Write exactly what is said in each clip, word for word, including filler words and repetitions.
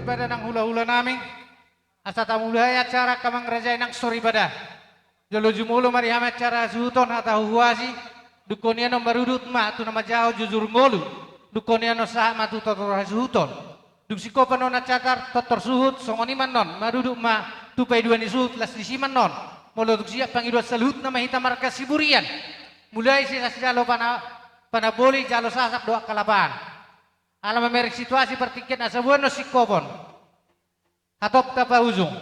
Soripada nang hulahula nami, asa tamulai acara angka mangarajai nang soripada. Jolo jumolo ma di hami acara hasuhuton hata huhuasi, dungkon i annon marudut ma tu na manjaha jujur ngolu, dungkon i annon sahat ma tu tortor hasuhuton. Dung singkop annon acara tortor suhut, songon i ma annon marudut ma tu paidua ni suhut, las disi ma annon. Molo tung siap pangidoan saluhutna ma hita marga Siburian. Mulai sian jalo pana-, panamboli, jalo sasak dohot angka lapangan. Ala mamereng situasi partingkian asa boan annon singkopon. Hatop tapaujung.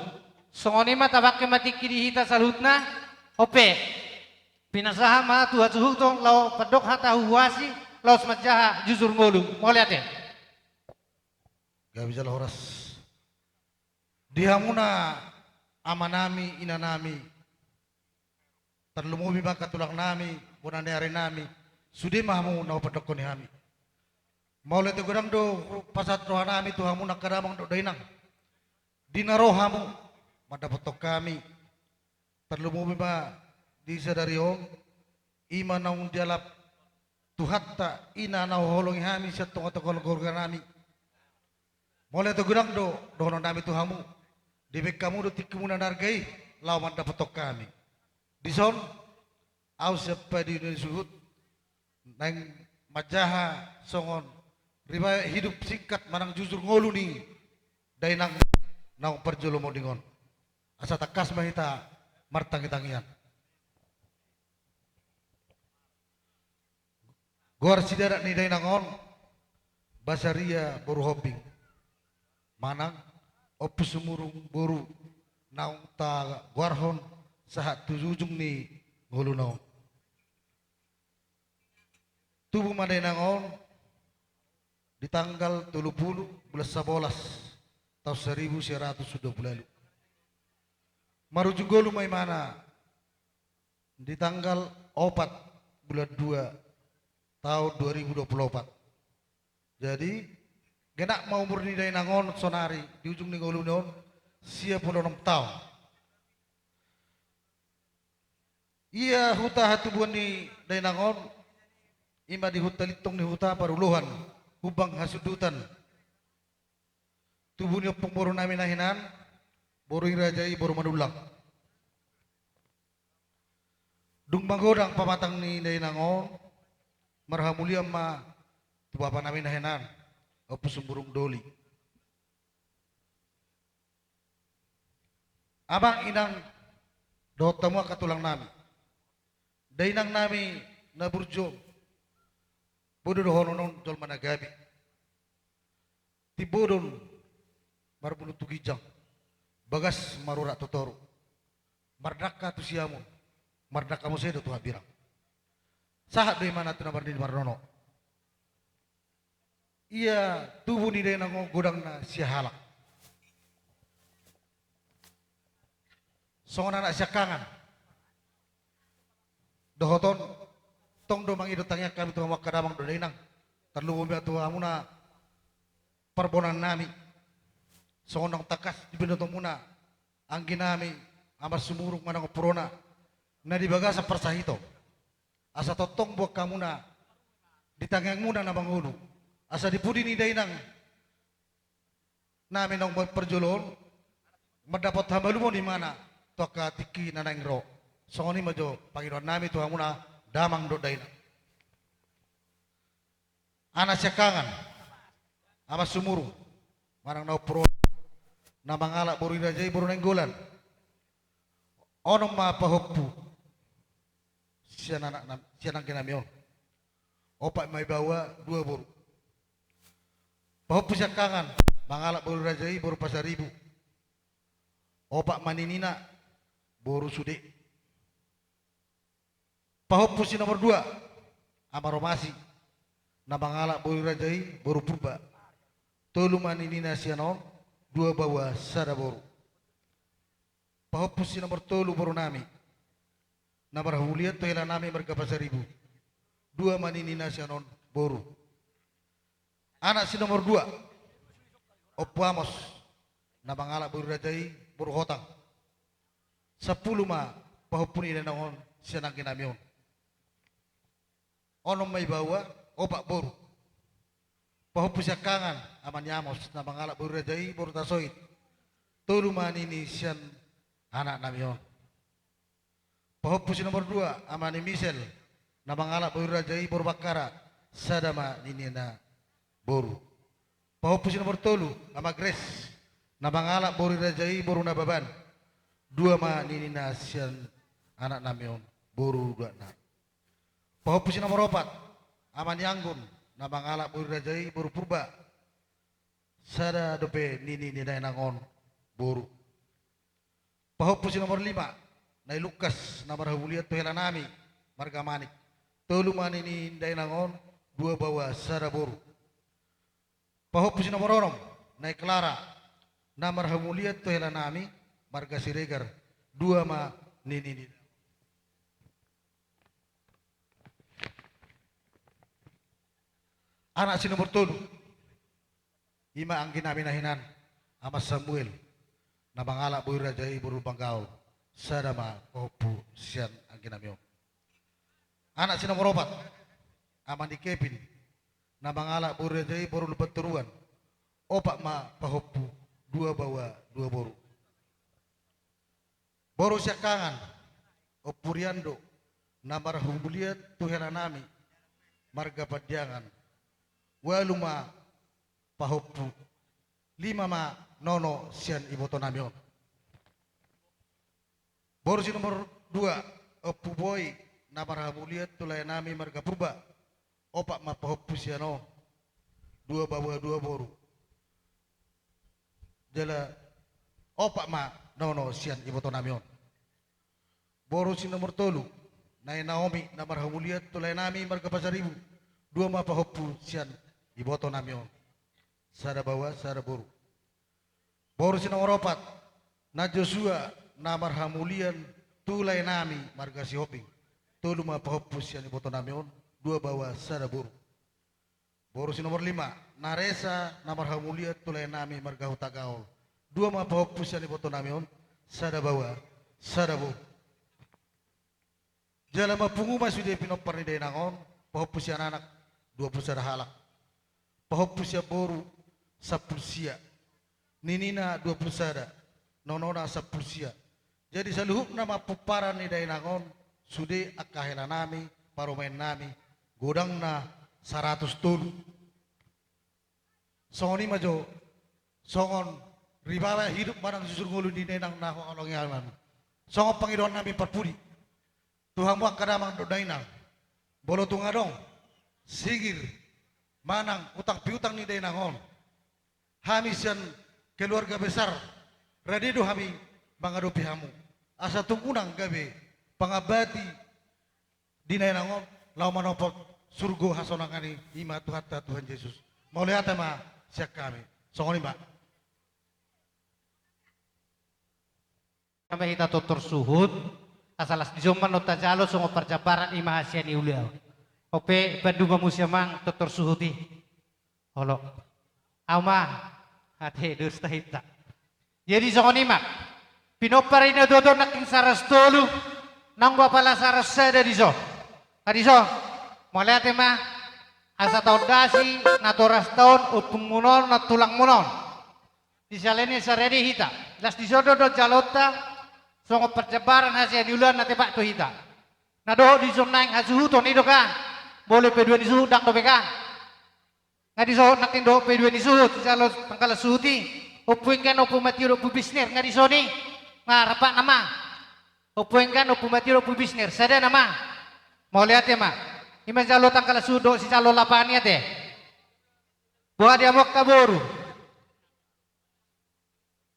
Songon i ma tapangke ma tingki di hita saluhutna. Ope. Pinasahat ma tu hasuhuton laho pandok hata huhuasi, laos manjaha jujur ngolu. Mauliate. Gabe jala horas. Di hamuna amanami, inanami, tarlumobi ma angka tulang nami, bona ni ari nami, sude ma hamu na hupandokkon ni hami. Mauliate godang do pasahat roha nami tu hamuna angka damang dohot dainang. Di na ro hamu mandapothon hami, tarlumobi ma di sadari on, i ma naung dialap Tuhanta, i na huhaholongi hami sian tongatonga keluarga nami. Mauliate godang do dohonon nami tu hamu, dibaen hamu do tingkimuna na arga i laho mandapothon hami. Dison, ahu sian paidua ni suhut, naeng manjaha songon riwayat hidup singkat manang jujur ngolu ni dainang naung parjolo munding on. Asa tangkas ma hita martangitangian. Goar sidadak ni dainang on, Basaria boru Hombing, manang Ompu Sumurung boru naung tagoarhon sahat tu ujung ni ngoluna on. Tubu ma dainang on di tanggal tolu pulu bulan sabolas taon saribu sia ratus dua pulu ualu. Marujung ngolu ma imana di tanggal opat bulan dua taon dua ribu dua pulu opat. Jadi, genap ma umur ni dainang on sonari di ujung ni ngoluna on sia pulu onom taon. Ia huta hatubuan ni dainang on, i ma di Huta Lintong ni Huta Parulohan, Humbang Hasundutan. Tubu ni ompung boru nami na hinan, boru ni raja i boru Manullang. Dung magodang pamatang ni dainang on, marhamulian ma tu bapa nami na hinan, Ompu Sumurung Doli. Amang inang dohot hamu angka tulang nami. Dainang nami na burju on, boi do dohonon on jolma na gabe. Timbo do on marbulu tu ginjang, bagas marurat tu toru. Mardangka tu siamun, mardangka muse do tu hambirang. Sahat do imana tu na marnini marnono. Ia tubu ni dainang on godangna siahalak. Songon anak siangkangan. Dohot on, tong do mangido tangiang hami tu hamu angka damang dohot dainang. Tarlumobi ma tu hamuna parbonaan nami. Songon naung tangkas dibinotomuna anggi nami, Ama Sumurung manang ompurona, na di bagasan parsahiton. Asa tongtong boan hamuna di tangiangmuna na mangolu. Asa di pudi ni dainang nami naung baen parjolo on, mandapot hamalumon imana tu angka tingki na naeng ro. Songon i ma jo pangidoan nami tu hamuna damang dohot dainang. Anak siangkangan, Ama Sumurung, manang na ompurona, na mangalap boru ni raja i boru Nainggolan. Onom ma pahompu sian anak nam-, sian anggi nami on. Opat ma ibaoa, dua boru. Pahompu siangkangan, mangalap boru ni raja i boru Pasaribu. Opat ma ninina, boru sude. Pahompu si nomor dua, Ama Romasi, na mangalap boru ni raja i boru Purba. Tolu ma ninina sian on, dua baoa sada boru. Pahompu si nomor tolu boru nami, na marhamulian tu hela nami marga Pasaribu. Dua ma ninina sian on boru. Anak si nomor dua, Ompu Amos, na mangalap boru ni raja i boru Hotang. Sampulu ma pahompu ni dainang on sian anggi nami on. Onom ma ibaoa, opat boru. Pahompu siangkangan, ama ni Amos, na mangalap boru raja i boru Tasoit. Tolu ma nini sian anak nami on. Pahompu si nomor dua, ama ni Misel, na mangalap boru raja i boru Bakkara, sada ma ninina boru. Pahompu si nomor tolu, ama Grace, na mangalap boru raja i boru Nababan, dua ma ninina sian anak nami on, boru duanna. Pahompu si nomor opat, ama ni Anggun, na mangalap boru raja i boru Purba, sada dope nini ni dainang on, boru. Pahompu si nomor lima, Nai Lukas, na marhamulian tu hela nami, marga Manik. Tolu ma nini ni dainang on, dua baoa sada boru. Pahompu si nomor onom, Nai Klara, na marhamulian tu hela nami, marga Siregar, dua ma nini ni. Anak si nomor tolu, ima anggi nami na hinan, ama Samuel, na mangalap boru raja i boru Lumban Gaol, sada ma pahompu sian anggi nami on. Anak si nomor opat, ama ni Kevin, na mangalap boru raja i boru Lumban Toruan, opat ma pahompu, dua baoa dua boru. Boru siangkangan, Ompu Riando, na marhamulian tu hela nami, marga Pandiangan, ualu ma pahompu, lima ma nono sian iboto nami on. Boru si nomor dua, Ompu Boi, na marhamulian tu lae nami marga Purba, opat ma pahompu sian on, dua baoa dua boru. Jala opat ma nono sian iboto nami on. Boru si nomor tolu, Nai Naomi, na marhamulian tu lae nami marga Pasaribu, dua ma pahompu sian iboto nami on, sada baoa sada boru. Boru si nomor opat, Nai Josua, na marhamulian tu lae nami marga Sihombing, tolu ma pahompu sian iboto nami on, dua baoa sada boru. Boru si nomor lima, Nai Resa, na marhamulian tu lae nami marga Hutagaol, dua ma pahompu sian iboto nami on, sada baoa sada boru. Jala marpungu ma sude pinompar ni dainang on, pahompu sian anak, dua pulu sada halak. Pahompu sian boru, sampulu sia. Ninina dua pulu sada, nonona sampulu sia. Jadi saluhutna ma pomparan ni dainang on, sude angka hela nami, parumaen nami, godangna saratus tolu. Songon i ma jo, songon riba hidup manang susur ngolu ni dainang na huhaholongi hami. Songon pangidoan nami parpudi. Tu hamu angka damang dohot dainang. Molo tung adong, singir, manang utang piutang ni dainang on. Hami sian keluarga besar, rade do hami mangadopi hamu. Asa tung unang gabe pangambati di dainang on, laho manopot surgo hasonangan i, ima Tuhanta Tuhan Jesus. Mauliate ma sian hami. Songon i ma. Hita tortor suhut, asa las dison ma na tajalo songon parjambaran ima hasian ni ulaon. Ope, pandumamu siamang tortor suhut i. Olo. Au ma, ate dos tahinta. Jadi songon i ma. Pinompar i na tuatua nangkin saratus tolu, nanggo apala saratus sada dison. Nga dison. Mauliate ma, asa taondasi, natoras taon, ompungmuna on, nantulangmuna on. Di siala ni i sariadi hita. Las dison do jaloonta, songon parjambaran hasian ni ulaon na tepak tu hita. Na dohot dison naeng hasuhuton i do kan. Molo pe dua ni suhut ndang dope kan. Nga dison nangkin dohot pe dua ni suhut, sijalo tangkalan suhut i. Ompu Enggan, Ompu Matio, Ompu Bisner, nga dison i. Nga rap nama. Ompu Enggan, Ompu Matio, Ompu Bisner, sada nama. Mauliate ma. Ima jalo tangkalan suhut dohot sijalo lapangan i ate. Boha di hamu angka boru.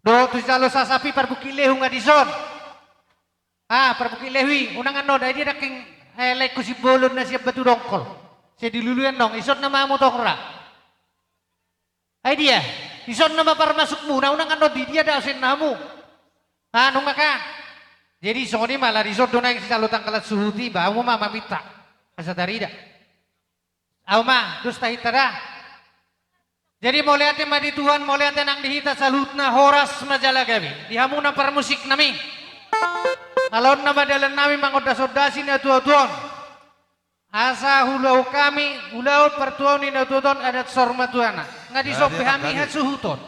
Dohot tu sijalo sasapi parbungkit lehu nga dison. Ah, parbungkit lehu i, unang annon, ai dia nangkin, eh, laengku Simbolon na sian Batu Dongkol. Sai dilului annon, dison nama hamu tong ra. Ai dia, dison nama parmasukmuna, unang annon di dia da songon hamu. Ah, nunga kan. Jadi songon i ma, ala dison do naeng sijalo tangkalan suhut i, ba hamu ma maminta. Asa tarida. Au ma, dos tahinta da. Jadi mauliate ma di Tuhan, mauliate nang di hita saluhutna, horas ma jala gabe. Di hamu na parmusik nami. Ala on nama dalan nami mangondasondasi na tuatua on. Asa huulahon hami, ulaon partuaon ni natuatuaon adat saur matuana. Nga dison pe hami hasuhuton.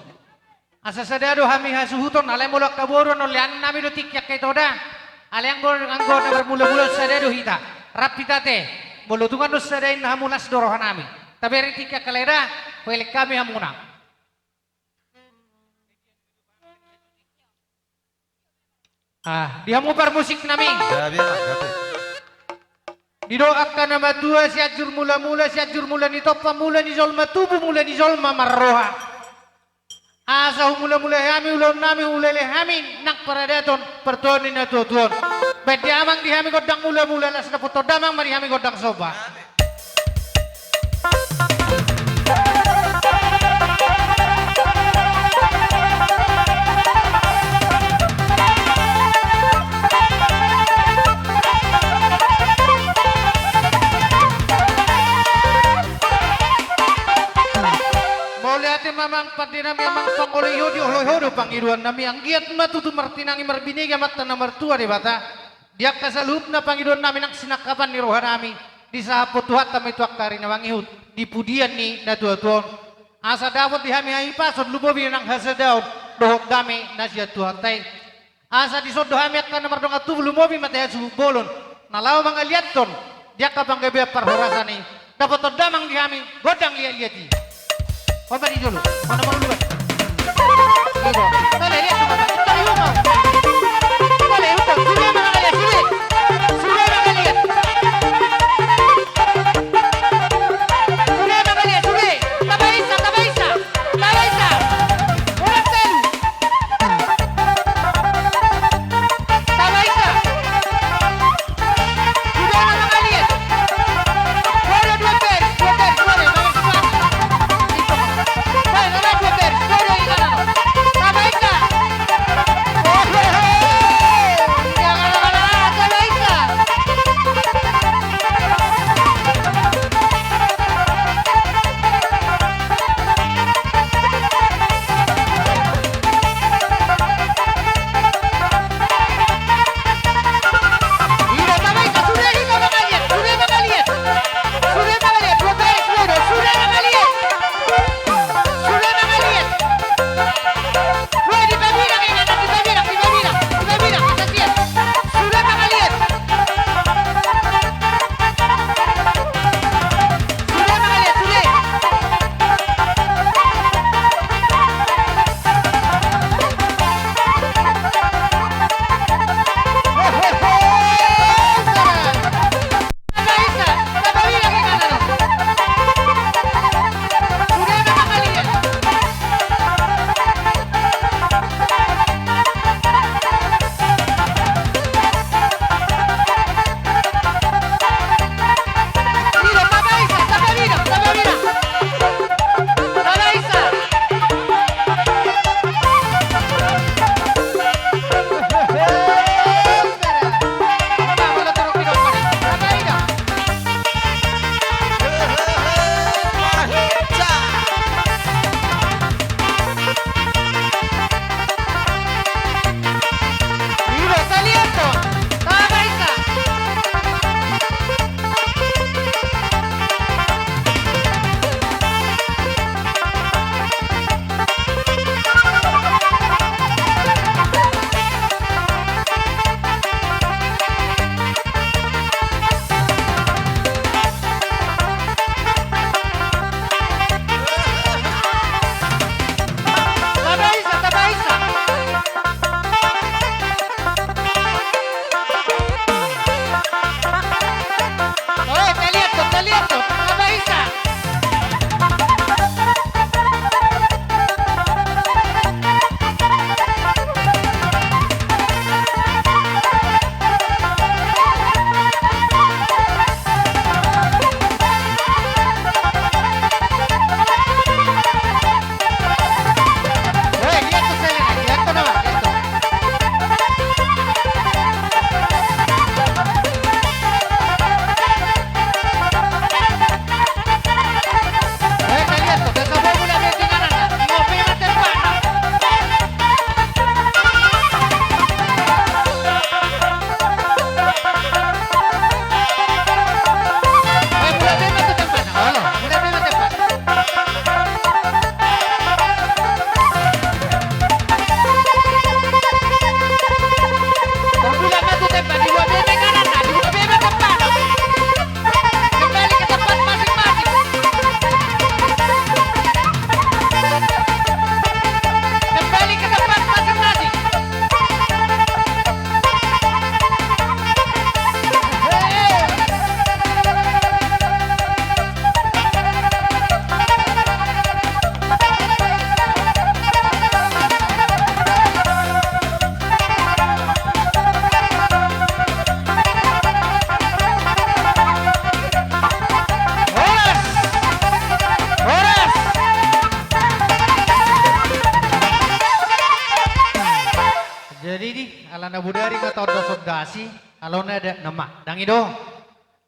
Asa sada do hami hasuhuton, alai molo angka boru on lean nami do tingki angka ito da. Alai anggo, anggo na marmulamula sada do hita. Rap hita ate. Molo tung adong sada inna hamu las do roha nami. Tabereng tingki angka lae da, huelek hami hamuna. Ah, di hamu parmusik nami. Gabe ma, gabe. Didok angka na matua, Sianjur Mulamula, Sianjur mula ni tompa, mula ni jolma tubu, mula ni jolma marroha. Asa humulamulai hami ulaon nami, hulehon hami nang paradaton partuaon ni natuatuaon. Baen damang di hami gondang mulamula, laos dapothon damang ma di hami gondang somba. Mauliate ma amang pande nami, amang pangoloi, ho dioloi ho do pangidoan nami, anggiat ma tutu martinangi marbinege Amanta na martua Debata. Di angka saluhutna pangidoan nami nang sinangkapan ni roha nami, disahaphon Tuhanta ma i tu angka ari na mangihut di pudian ni natuatuaon. Asa dapot di hami hahipason, lumobi nang hasadaon dohot dame na sian Tuhanta i. Asa dison do hami angka na mardongan tubu, lumobi ma tahe suhut bolon na laho mangaliathon di angka panggabean parhorasan i. Dapothon damang di hami gondang liatliat i. On ma di jolo, on ma di jolo. Ido. Tale liat tu mata. Tale liat tu mata. Tale liat tu mata. Sule ma mangaliat, sule. Sule ma mangaliat. Sule ma mangaliat, sule. Tabaisa, tabaisa. Tabaisa. Ulang telu. Tabaisa. Sule ma mangaliat. Sule dua peri, dua peri, sule, sule. Sule, sule dua peri, sule, sule. Tabaisa. Ala na bodari nga taondasondasi, alona adat nama. Ndang i do.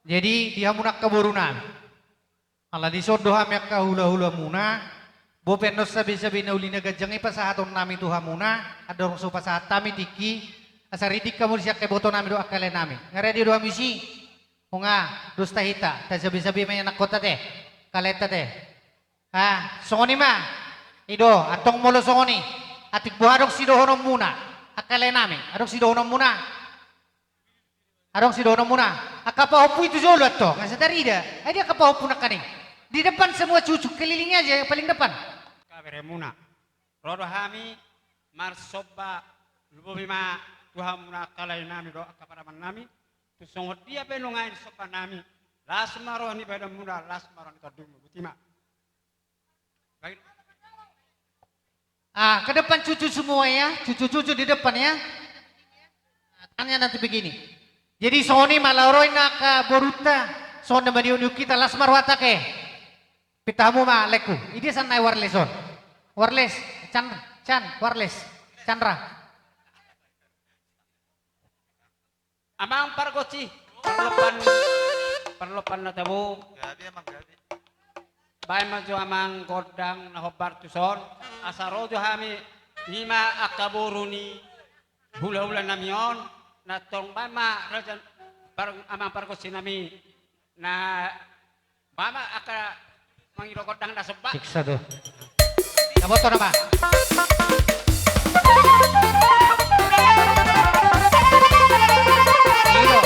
Jadi, di hamuna angka boru nami. Ala dison do hami angka hulahulamuna, bope annon sabesabena uli na ganjang i pasahaton nami tu hamuna, andorang so pasahat hami tingki, asa riding hamu sian angka iboto nami dohot angka lae nami. Nga rade do hami disi, o nga, dos ta hita, tasabesabe ma ianakhonta te, angka laenta te. Ah, songon i ma. I do, antong molo songon i. Atik boha adong sidohononmuna. Angka lae nami, adong sidohononmuna. Adong sidohononmuna. Angka pahompu i tu jolo antong, asa tarida. Ai dia angka pahompu nangkaning. Di depan semua cucu, kelilingi aja yang paling depan. Angka beremuna. Ro do hami marsomba, lumobi ma tu hamuna angka lae nami dohot angka panaman nami. Tu songon dia pe nuaeng somba nami. Las ma roha ni badanmuna, las ma roha ni tondimuna. Botima. Ah, ke depan cucu semua ya, cucu-cucu di depan ya. Tangannya nanti begini. Jadi songon i ma laho ro inna angka borunta, songon na maniuk-niuk hita, las ma rohanta ke. Pinta hamu ma laengku. Idia sian na wireless on. Wireless, Chan, Chan, wireless. Chandra. Amang pargonsi, parlompan, parlompan na tabo. Gabe, amang, gabe. Baen ma jo amang gondang na hombar tuson, asa ro jo hami, i ma angka boru ni hulahula nami on, na tong baen ma raja par-, amang pargonsi nami, na Mama, angka mangido gondang na somba. Siksa do. Dapoton nama. Ido.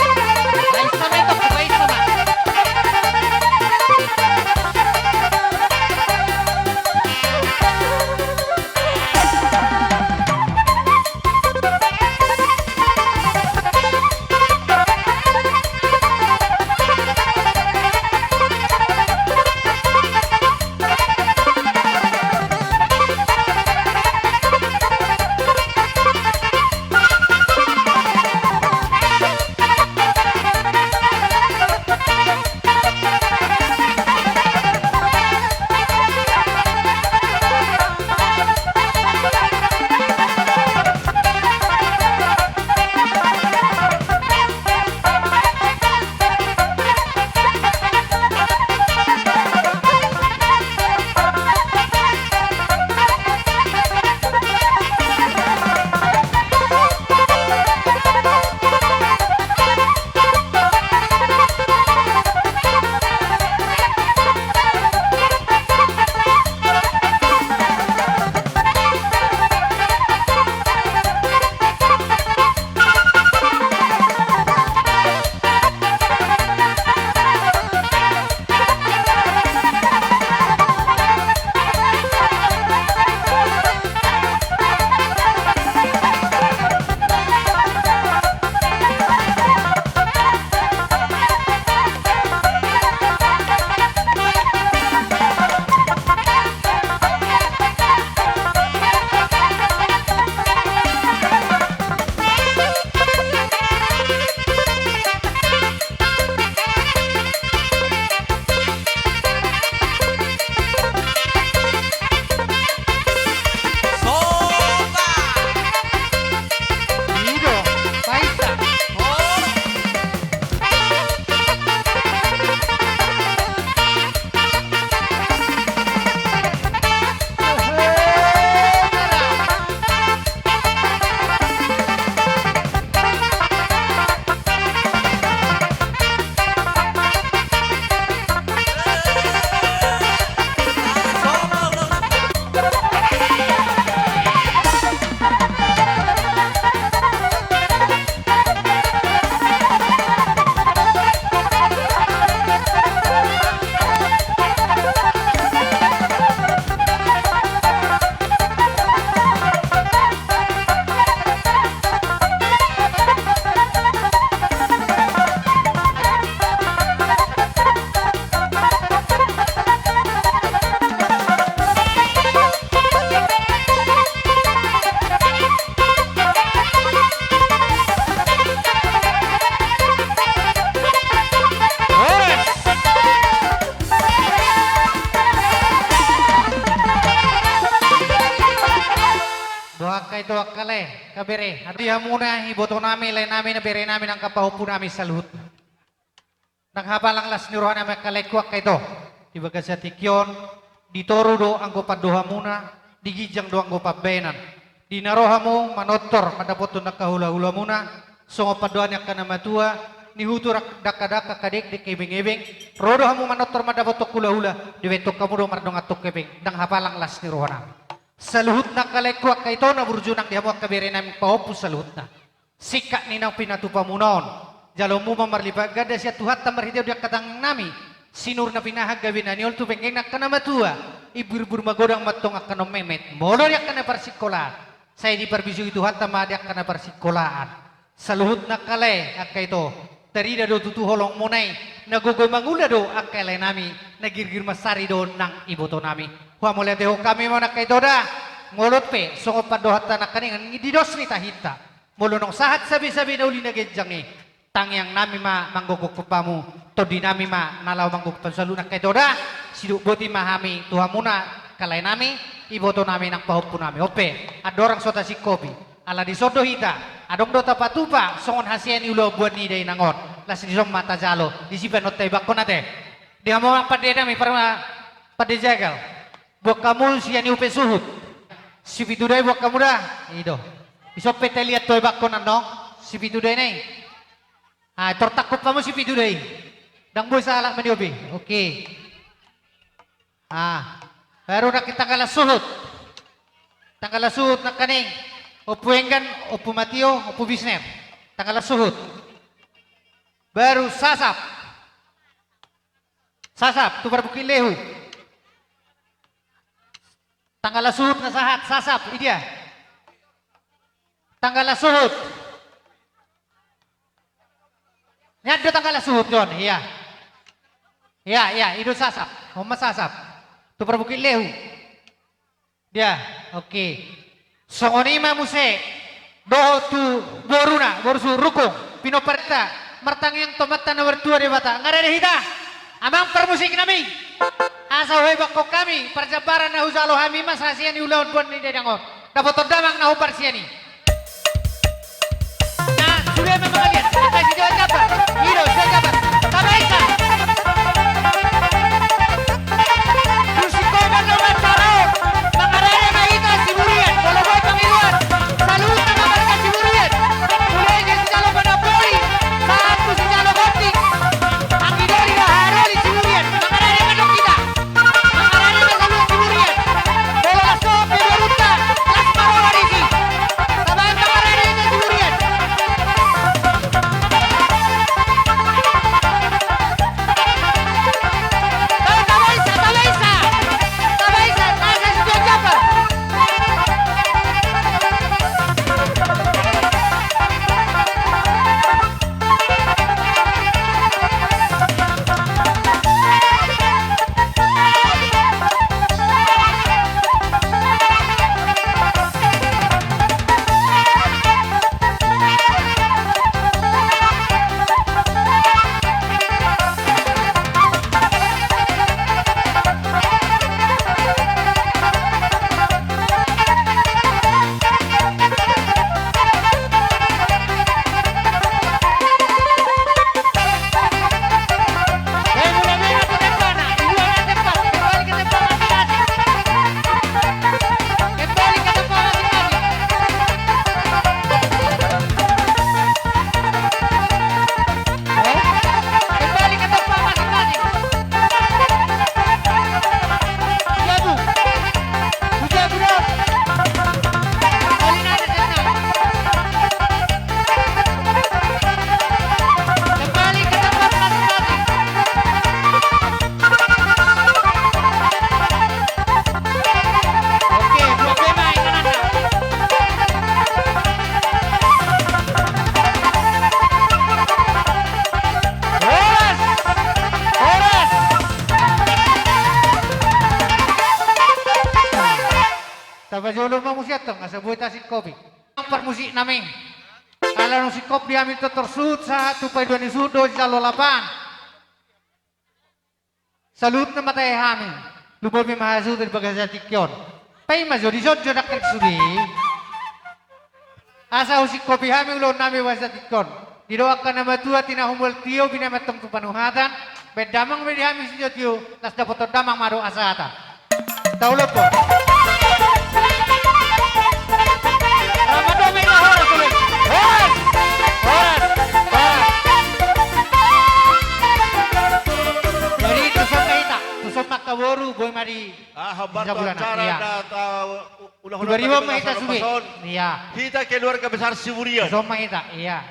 Baen sama itu, baen sama. Angka ito, angka lae, angka bere, di hamuna ibotonami, laenami, na berenami, nang angka pahompunami saluhutna. Ndang hapalang las ni rohanami angka laengku, angka ito. Di bagasan tingki on, di toru do anggo pandohanmuna, di ginjang do anggo pambahenan. Di na ro hamu manortor mandapothon angka hulahulamuna, songon pandohan ni angka na matua, nihutur dakdadak angka dekdek, ebengebeng, ro do hamu manortor mandapothon hulahula, dibahen hamu do mardongan tongka hepeng, ndang hapalang las ni rohanami. Saluhutna angka laengku, angka ito, na burju nang di hamu angka berenami pahompu saluhutna. Singkat ni naung pinatupamuna on, jaloonmu ma marlipat ganda sian Tuhanta marhitehon di angka tangiangnami, sinur na pinahan, gabe na niol tu penggeng ni angka na matua, imburbur magodang ma antong angka na memmet, molo di angka na parsingkolaan, sai diparbisuhi Tuhanta ma di angka na parsingkolaan. Saluhutna angka lae, angka ito, tarida do tutu holongmuna i, na gogo mangula do angka laenami, na girgir mansari do nang ibotonami. Huamauliatehon hami ma on angka ito da, molo pe songon pandohanta nangkaningan di dos ni tahinta. Molo naung sahat sabesabena uli na ganjang i, tangiangnami ma manggogokhon hamu, tondinami ma na laho manggogokhon hamu saluhutna angka ito da, sidok boti ma hami tu hamuna angka laenami, ibotonami nang pahompunami. On pe, andorang so tasingkopi, ala dison do hita, adong do tapatupa songon hasea ni ulaon boan ni dainang on. Las dison ma tajalo, disi pe annon taibangkon ate. Di hamu amang pandenami, par-, pande jagal. Boan hamu sian i upe suhut. Sipitu da i, boan hamu da. I do. Dison pe taliat tu ibangkon annon. Sipitu da i nai. Ah, tor tangkup hamu sipitu da i. Ndang boi sahalak maniopi. Oke. Ah, baru nangkin tanggalan suhut. Tanggalan suhut nangkaning. Ompu Enggan, Ompu Matio, Ompu Bisner. Tanggalan suhut. Baru sasap. Sasap, tu parbungkit lehu. Tanggalan suhut na sahat, sasap, i dia. Tanggalan suhut. Nian do tanggalan suhut, Jon, iya. Iya, iya, i do sasap. On ma sasap. Tu parbungkit lehu. Dia, oke. Songon i ma muse dohot tu boruna, boru suhut Rukung, pinomparta, martangiang tu Amanta na martua Debata. Nga rade hita, amang parmusiknami. Asa huhebangkon hami parjambaran na hujalo hami ma hasea ni ulaon boan ni dainang on. Dapothon damang na hombar sian i. Nah, sude ma mangaliat. Angka si Johan Jabar. I do, Johan Jabar. Tabaisa. Musik kobar na mansara on. Mangarade ma hita Siburian. Molo boi pangidoan, saluhutna ma marga Siburian. Mulai sian sijalo panamboli sahat tu sijalo gonting. Anggi doli do, haha doli Siburian. Mangarade ma antong hita. Mangarade ma saluhut Siburian. Molo las sohot pe borunta, las ma roha disi. Tabaen mangarade ma Siburian. Tabaen, tabaisa, tabaisa. Tabaisa, tabaisa, tabaisa. Horas! Horas! Tapajolo ma muse antong, asa boi tasingkopi. Parmusiknami. Ala naung singkop di hami tortor suhut sahat tu paidua ni suhut dohot sijalo lapan. Saluhutna ma tahe hami. Lumobi ma hasuhuton di bagasan tingki on. Paima jo dison jo nangkin sude. Asa husingkopi hami ulaonnami bahasa tingkon. Didok angka na matua, tina humul tio, binahen ma tong tu panuhatan, baen damang ma di hami sitio-tio, las dapothon damang ma dohot asa hata. Taulopon. Selamat dope ina horas, horas, horas, horas. Jadi tuson ma hita, tuson ma angka boru, boi ma di Ah, hombar tu acara na ta-, u-, ulah-ulah. Tiba-tiba ma hita sude. Iya. Hita keluarga besar Siburian. Tuson ma hita, iya.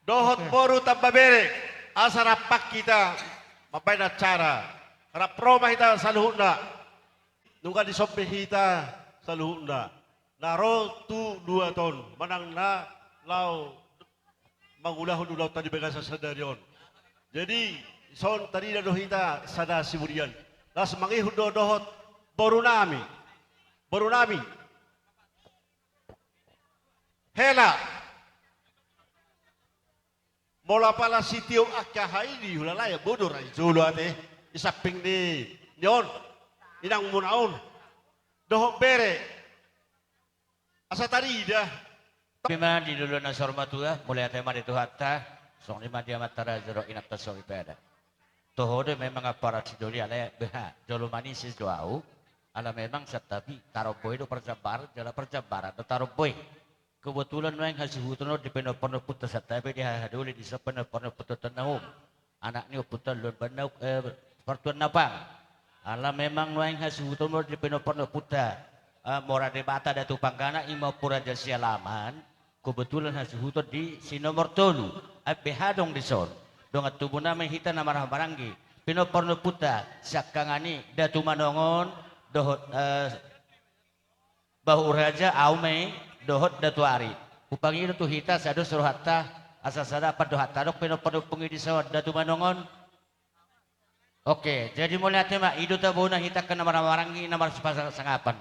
Dohot boru tamba bere, asa rap hita mambaen acara. Rap ro ma hita saluhutna. Nunga dison be hita saluhutna na ro tu luat on manang na laho mangulahon ulaonta di bagasan sadari on. Jadi, dison tarida do hita sada Siburian. Las mangihut do dohot borunami. Borunami. Hela. Molo pala sitio angka aha i di hulala ya bodo ra i jolo ate. Di samping ni, ni on. Inangmuna on. Dohot bere. Asa tarida. Ima di dolok na saur matua, mauliate ma di Tuhanta, songon i ma di amanta raja dohot inanta soripada. Toho do memang aparat sidoli alai beha, jolo manise jo au, ala memang santabi tarombo i do parjambaran, jala parjambaran do tarombo i. Kebetulan nuaeng hasuhuton on di pinompar ni ompunta santabi di haha doli dison pinompar ni ompunta Tuan Nahum. Anak ni ompunta Lon Bandauk, eh, partuan Napang. Ala memang nuaeng hasuhuton on di pinompar ni ompunta, eh, Mora Debata Datu Panggana ima Ompu Raja Sialaman, kebetulan hasuhuton di si nomor tolu, ai beha adong dison. Dongan tubunami hita na marhaha maranggi, pinompar ni ompunta siangkangan i Datu Manongon, dohot, eh, Bahu Raja, au ma i, dohot Datu Ari. Hupangido tu hita, sada dos rohanta, asa sada pandohanta adong pe na padompung i dison, Datu Manongon. Oke, jadi mauliate ma, i do tabo na hita angka na marhaha maranggi, na marsipasangapan.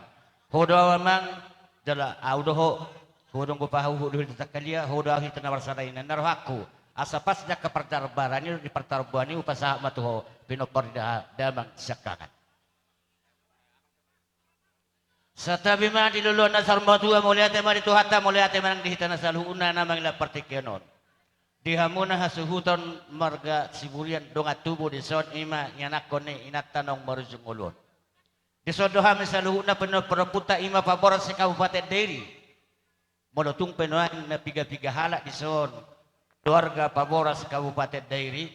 Ho do au amang, jala au do ho, ho do anggo pahuhut do hita sangkalia, ho do au hita na marsada i, na rohangku. Asa pas jangka parjambaran i, di partaromboan i, hupasahat ma tu ho, pinompar ni da-, damang siangkangan. Santabi ma di loloan na saur matua, mauliate ma di Tuhanta, mauliate ma nang di hita na saluhutna na mangihut partingkian on. Di hamuna hasuhuton marga Siburian dongan tubu dison ima ianakhon ni inanta naung marujung ngolu on. Dison do hami saluhutna pinompar ni ompunta ima Paboras se-Kabupaten Dairi. Molo tung pe nuaeng na piga-piga halak dison, keluarga Paboras Kabupaten Dairi.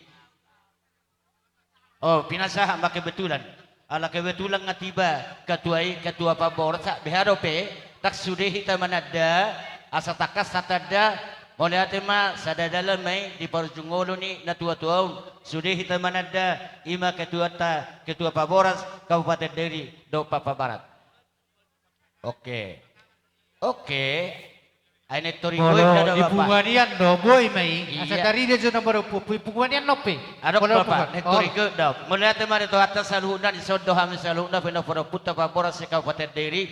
Oh, pinasahat ma kebetulan. Ala kebetulan nga tiba ketua i, ketua Paboras, sa beha dope, tak sude hita mananda, asa tangkas satanda, mauliate ma sada dalan ma i di parujung ngolu ni na tua-tua on, sude hita mananda, ima ketuanta, ketua Paboras Kabupaten Dairi, dohot Papabarat. Oke. Oke. Ai na i tori goit. Molo do di Bapak. Punguanian do, boi ma i. Iya. Asa tarida jo na marompu, punguanian on pe. Adong, Bapak, na i tori goit do. Mauliate ma di Tuhanta saluhutna, dison do hami saluhutna pinompar ni ompunta Paboras se-Kabupaten Dairi.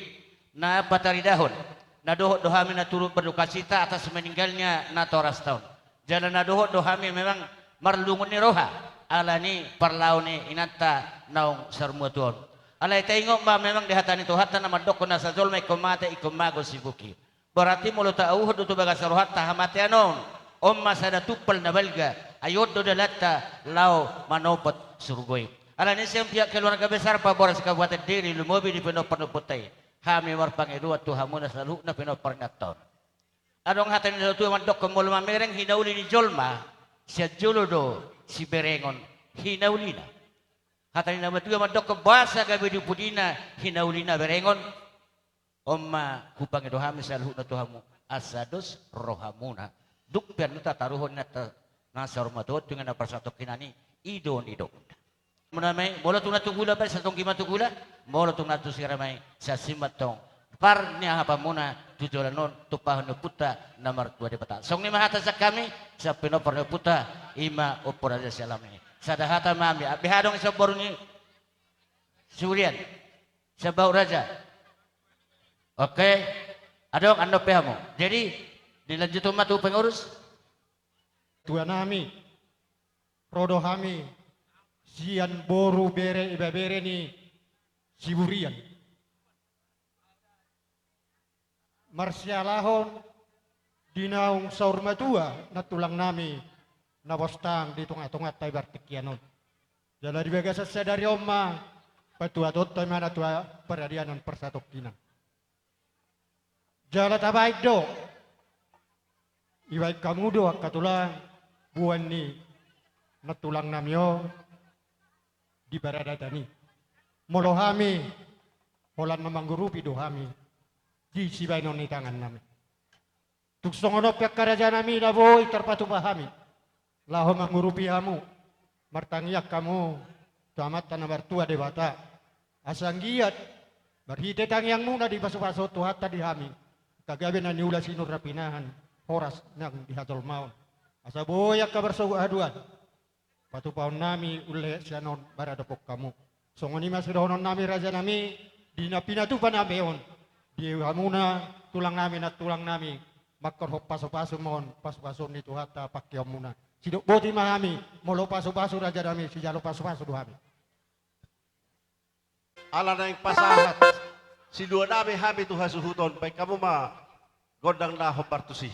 Na pataridahon. Na dohot do hami na turut berdukacita atas meninggalnya natorasta on. Jala na dohot do hami memang marlungun ni roha, ala ni parlaho ni inanta naung saur matua on. Alai taingot ma memang di hata ni Tuhanta na mandokkon asa jolma ingkon mate, ingkon mago sibuki. Berarti molo tahuhut do tu bagasan rohanta hamatean on, on ma sada tumpal na balga, ai on do dalanta laho manopot surgo i. Ala ni sian pihak keluarga besar Paboras Kabupaten Dairi lumobi di pinompar ni ompunta i. Hami marpangidoan tu hamuna saluhutna pinompar ni ompunta on. Adong hata ni natuatua mandokkon molo mamereng hinauli ni jolma, sian jolo do siberengon hinaulina. Hata ni natuatua mandokkon boasa gabe di pudina hinaulina berengon. On ma hupangido hami saluhutna tu hamu, asa dos rohamuna. Dung pe annon tataruhon inanta na saur matua on tu inganan parsatongkinan i, i do nidokna. Muna ma i, molo tung na tu gula baen satonggi ma tu gula, molo tung na tu sira ma i, sasima tong. Parniahapanmuna tu joloan on, tumpahon ni ompunta na martua Debata. Songon i ma hata sian hami, sian pinompar ni ompunta, ima Ompu Raja Sialaman i. Sada hata ma hami, beha adong sian boru ni Siburian. Sian Bahu Raja. Oke. Adong, annon pe hamu. Jadi, dilanjuthon ma tu pengurus. Tuanami, ro do hami sian boru, bere, ibebere ni Siburian. Marsialahon di naung saur matua nantulang nami na bostang di tonga-tonganta di partingkian on. Jala di bagasan sadari on ma patuaonta i ma na tu paradianan parsatongkinan. Jala tabaen do, dibaen hamu do angka tulang, boan ni nantulang nami on di paradaton i. Molo hami, holan na mangurupi do hami di sibaenon ni tangan nami. Tung songon on pe angka raja nami na boi tarpatupa hami laho mangurupi hamu, martangiang hamu tu Amanta na martua Debata, asa anggiat marhite tangiangmuna dipasupasu Tuhanta di hami angka gabe na niula sinur na pinahan, horas nang di hajolmaon, asa boi angka marsogot haduan patupaon nami, ule sian on maradophon hamu. Songon i ma sidohonon nami raja nami, di na pinatupa nami on, di hamuna tulang nami, nantulang nami, manghorhon pasupasu ma on, pasupasuon ni Tuhanta pangkeonmuna. Sidok boti ma hami, molo pasupasu raja nami, sijalo pasupasu do hami. Ala naeng pasahat silua nami hami tu hasuhuton, baen hamu ma gondang na hombar tusi.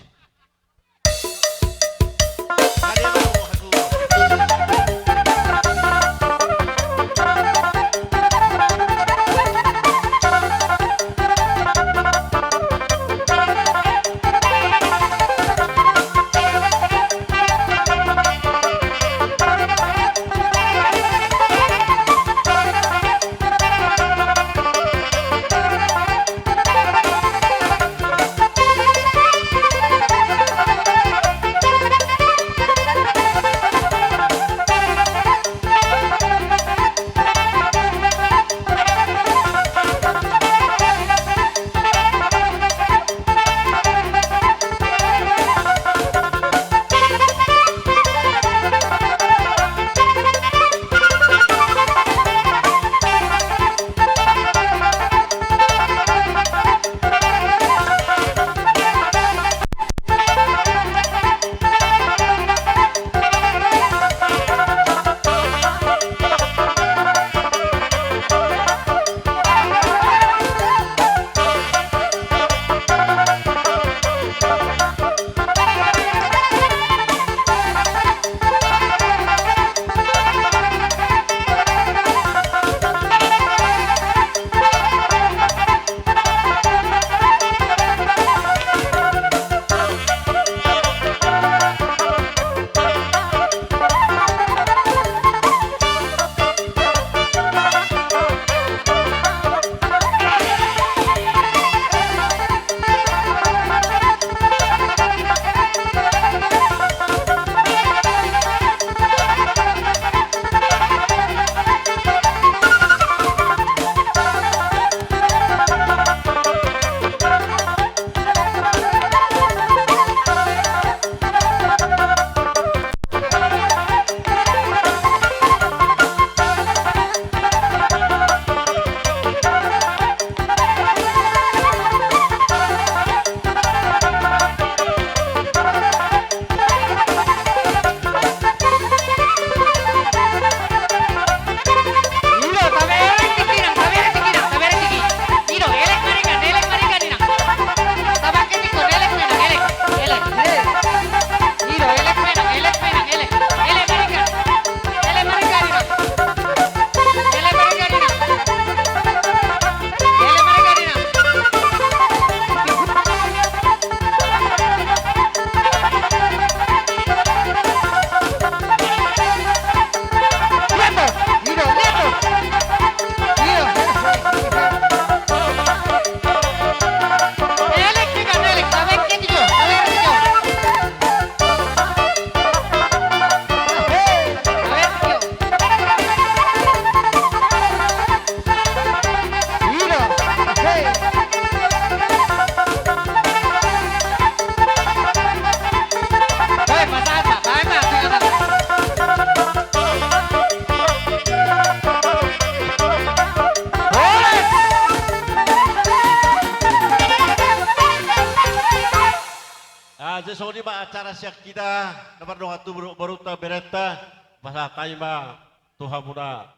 Ah, jadi songon i ma acara sian hita na mardongan tu boru, borunta, berenta, pasahat hami ma tu hamuna.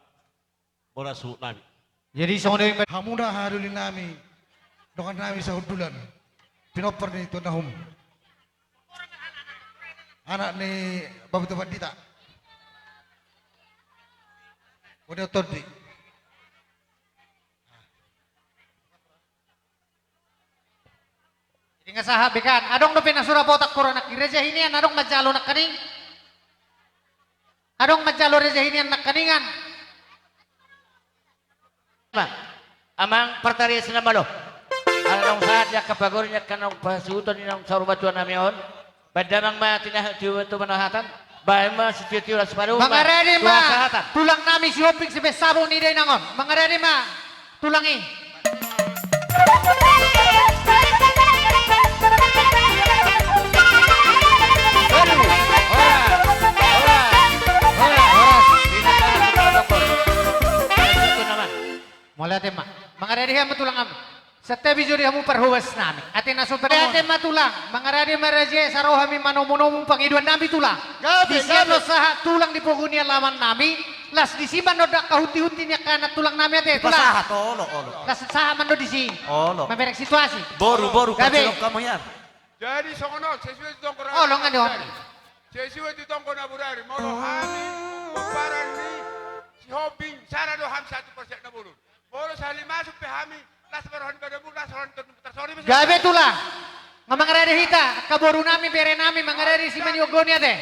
Bona suhut nami. Jadi songon i ma hamuna haha doli nami, dongan nami sahundulan, pinompar ni Tuan Nahum. Anak ni Bapak Tuan Dita. Udah Tondi. Jadi nga sahat be kan, adong dope na so ra botak korona i, raja hinian, adong manjalo nangkaning. Adong manjalo raja hinian nangkaningan. Amang, partarias na malo. Ala naung sahat ni angka pagori, ni angka naung pasuhuton, ni naung saur matua nami on. Baen damang ma tinahu tu tu manahatan. Baen ma sitio-tio las palu. Mangarade ma tulang nami Sihombing, sipe sabung ni dainang on. Mangarade ma tulang i. Mauliate ma. Mangarade hamu tulang hamu. Santabi jo di hamu parhobas nami. Ate na so parhobas. Ate ma tulang. Mangarade ma raja i, asa ro hami manomu-nomu pangidoan nami tulang. Gabe, gabe. Di sian do sahat tulang di pogu ni alaman nami. Las disi ma do angka hunti-hunti ni angka anak tulang nami ate tulang. Sahat, olo, olo. Las sahat ma do disi. Olo. Mamereng situasi. Boru, boru, gabe. Jadi songon on, sesuai tu tonggo na burari. Olo, nga di on. Sesuai tu tonggo na burari. Molo hami pomparan ni Sihombing, sada do hami satu persiak na bolon. Molo sahali masuk pe hami, las ma roha ni badanmu, las roha ni tondongmu, tarsongon i ma. Gabe tulang. Nga mangarade hita, angka boru nami, bere nami, mangarade si maniogoni ate.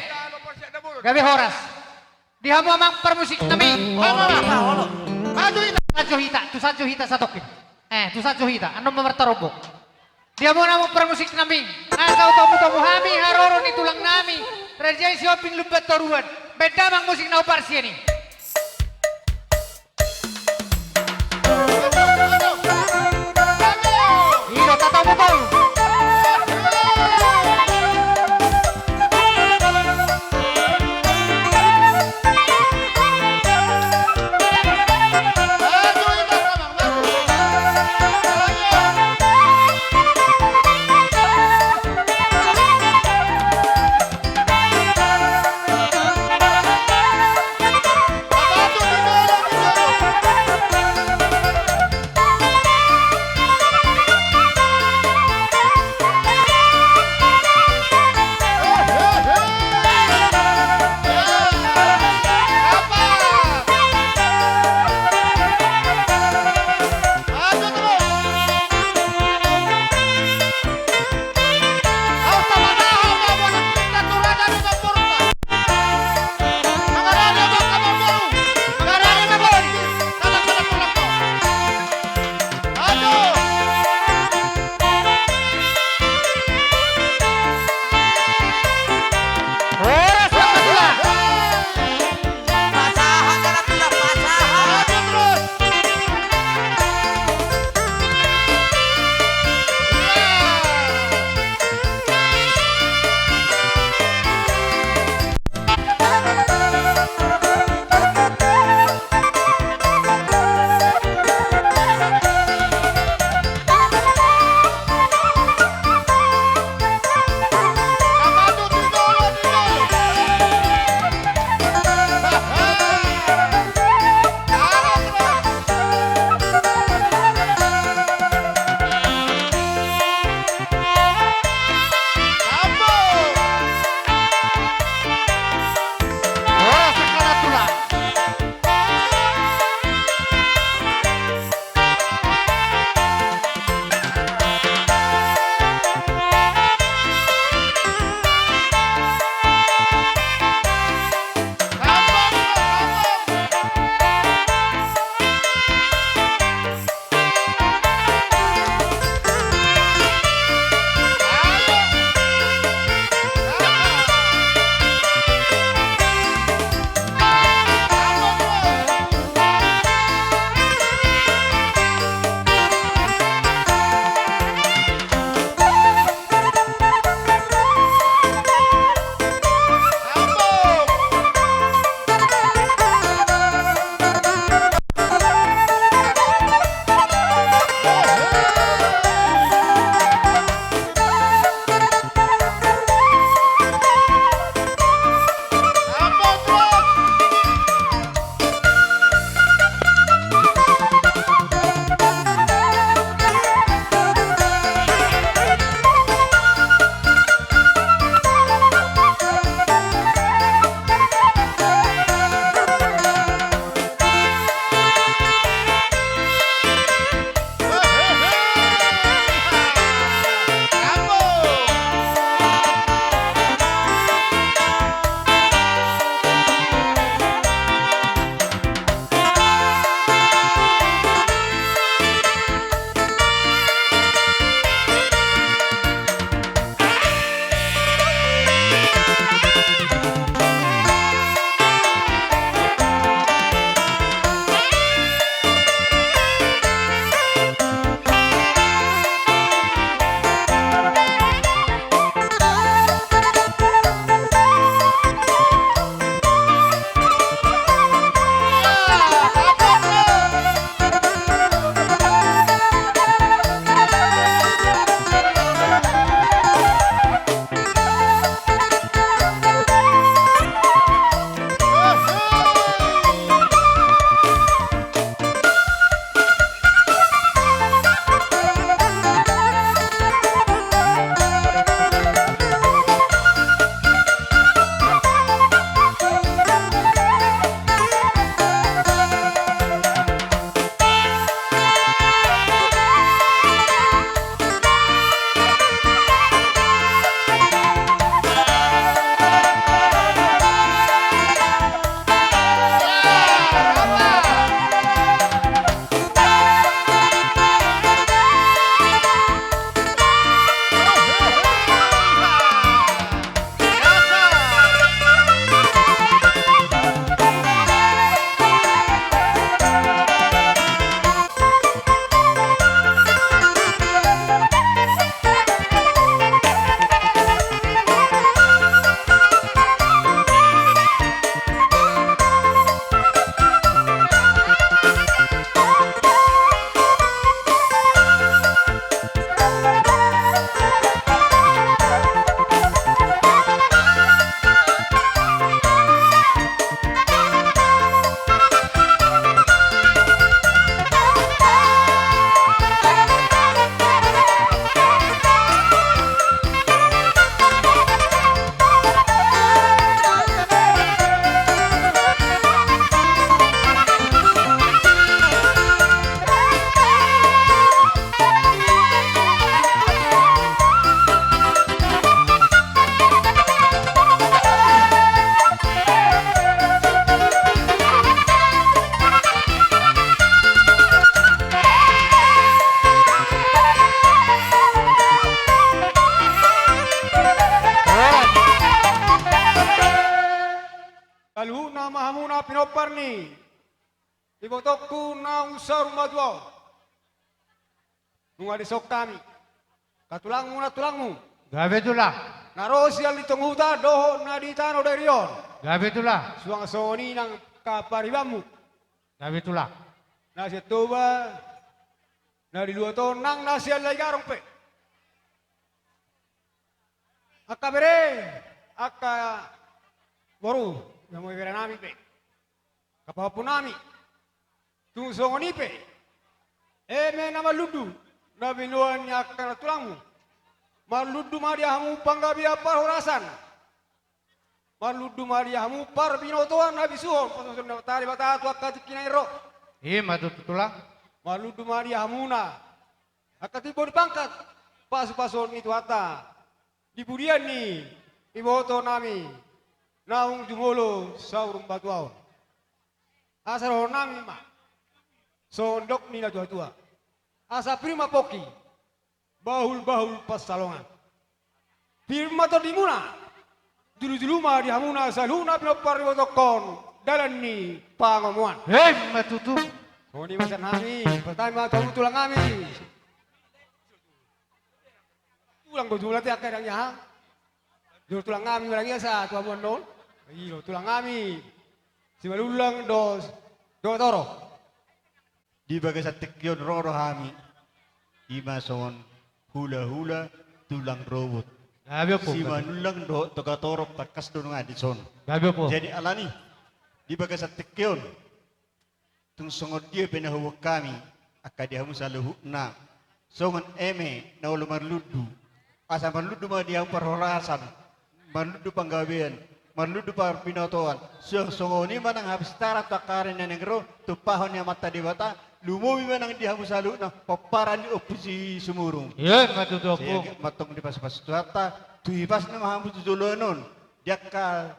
Gabe horas. Di hamu amang parmusik nami. Olo, olo. Maju hita. Tu sajo hita, tu sajo hita satongkin. Eh, tu sajo hita, annon ma martarombok. Di hamu amang parmusik nami. Asa hutomu-tomu hami haroro ni tulang nami. Raja i Sihombing Lumban Toruan. Baen damang musik na uparsian i. ibotongku naung saur matua on. Nunga dison hami, angka tulangmu, nantulangmu. Gabe tulang. Na ro sian lintong huta dohot na di tano dairi on. Gabe tulang. Suang songon i nang angka paribanmu. Gabe tulang. Na sian Toba, na di luat on nang na sian Laigarong pe. Angka bere, angka boru, na molo berenami pe. Angka pahompunami. Tung songon i pe, eme na marlundu, na binoan ni angka nantulangmu. Marlundu ma di hamu panggabean parhorasan. Marlundu ma di hamu parbinotoan habisuhon, pasupasu ni Debata tu angka tingki na naeng ro. I ma tutu tulang. Marlundu ma di hamuna angka timbo ni pangkat, pasupasuon ni Tuhanta di pudian ni ibotonami naung jumolo saur matua on. Asa dohononnami ma songon dok ni natuatua: Asa pir ma pongki, bahulbahul pansalongan. Pir ma tondimuna, julujulu ma di hamuna saluhutna pinompar ni ibotongkon dalan ni pangomoan. Emma tutu. Songon i ma sian hami, partangi ma tu hamu tulangnami. Tulang do jumolo, ate, angka dang i aha. Jolo tulangnami ma dang i, asa tu hamu annon. I do tulangnami Simanullang dohot Tongatoro. Di bagasan tingki on ro do hami, i ma songon hulahula tulang rorobot. Gabe, ompung, gabe. Simanullang dohot Tongatoro tangkas do nunga dison. Gabe, ompung. Jadi alani, di bagasan tingki on, tung songon dia pe na huboan hami, angka di hamu saluhutna, songon eme na olo marlundu. Asa marlundu ma di hamu parhorasan, marlundu panggabean, marlundu parbinotoan. Suang songon i ma nang hapistaran tu angka ari na naeng ro, tumpahon ni Amanta Debata, lumobi ma nang di hamu saluhutna pomparan ni Ompu Sumurung. Emma tutu, ompung. Sai anggiat ma antong dipasupasu Tuhanta, tu hipasna ma hamu tu joloan on, di angka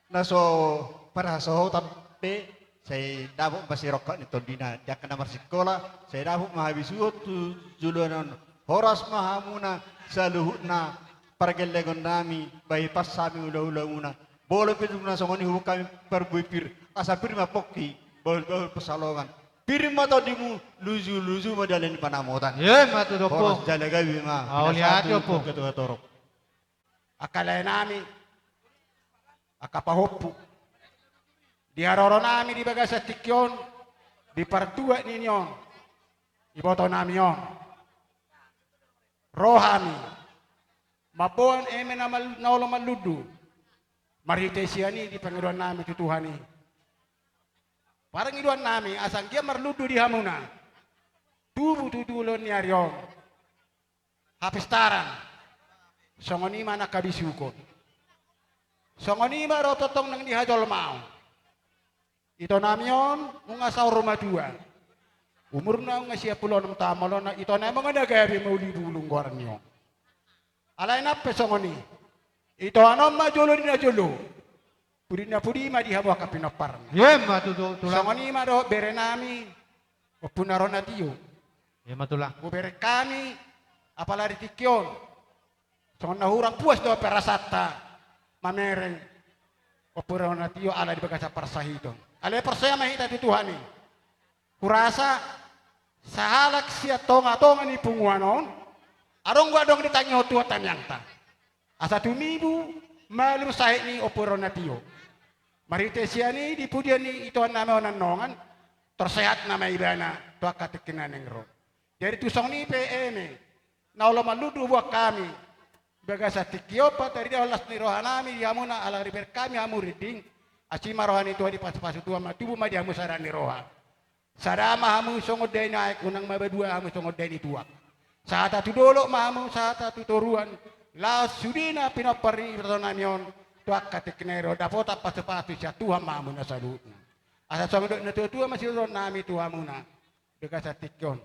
na so parhasohotan pe, sai dapot ma sirongkap ni tondina. Di angka na marsikola, sai dapot ma habisuhon tu joloan on. Horas ma hamuna saluhutna, pargellengonnami, bahen hipas hami hulahulamuna. Molo pe tung na songon i huboan hami parbue pir, asa pir ma pongki, bahulbahul pansalongan. Pir ma tondimu, lujuluju ma dalan ni panamotan. Emma tutu, ompung. Horas jala gabe ma. Mauliate, ompung. Pinasahat tu Tongatoro. Angka laenami, angka pahompu, di haroronami di bagasan tingki on, di partuat ni on, ibotonami on, ro hami mamboan eme na mal-, na olo marlundu, marhite sian i di pangidoannami tu Tuhan i. Pangidoannami asa anggiat marlundu di hamuna tubu tu joloan ni ari on hapistaran, songon i ma nang habisukon. Songon i ma ro tongtong nang di hajolmaon. Itonami on nunga saur matua, umurna nunga sia pulu onom taon molo na, itonami on nunga na gabe mauli bulung goarni on. Alai nang pe songon i, itoan on ma jolo ni na jolo, pudi ni na pudi ma di hamu angka pinomparna. Emma tutu, tulang. Songon i ma dohot berenami, Ompu na ro na tio. Emma, tulang. Hubereng hami, apala di tingki on, songon na hurang puas do perasaanta mamereng Ompu na ro na tio ala di bagasan parsahiton. Alai porsea ma hita tu Tuhan i. Hurasa sahalak sian tongatonga ni punguan on, adong do adong ditangihon Tuhan tamiangta. Asa tumibu malum sahit ni Ompu na ro na tio. Marhite sian i di pudian ni itoannami on annon, tor sehat nama ibana tu angka tingki na naeng ro. Jadi tung songon i pe eme na olo marlundu huboan hami, bagasan tingki on pataridahon las ni rohanami di hamuna ala dibereng hami hamu rinding, asi ma roha ni Tuhan dipasupasu Tuhan ma tubu ma di hamu sada ni roha. Sada ma hamu songon dai ni aek, unang ma dua hamu songon dai ni tuak. Sahata tu dolok ma hamu, sahata tu toruan, laos sudena pinompar ni ibotonami on tu angka tingki na naeng ro, dapotan pasupasu sian Tuhan ma hamuna saluhutna. Asa songon dok ni natuatua ma sidohononnami tu hamuna, bagasan tingki on.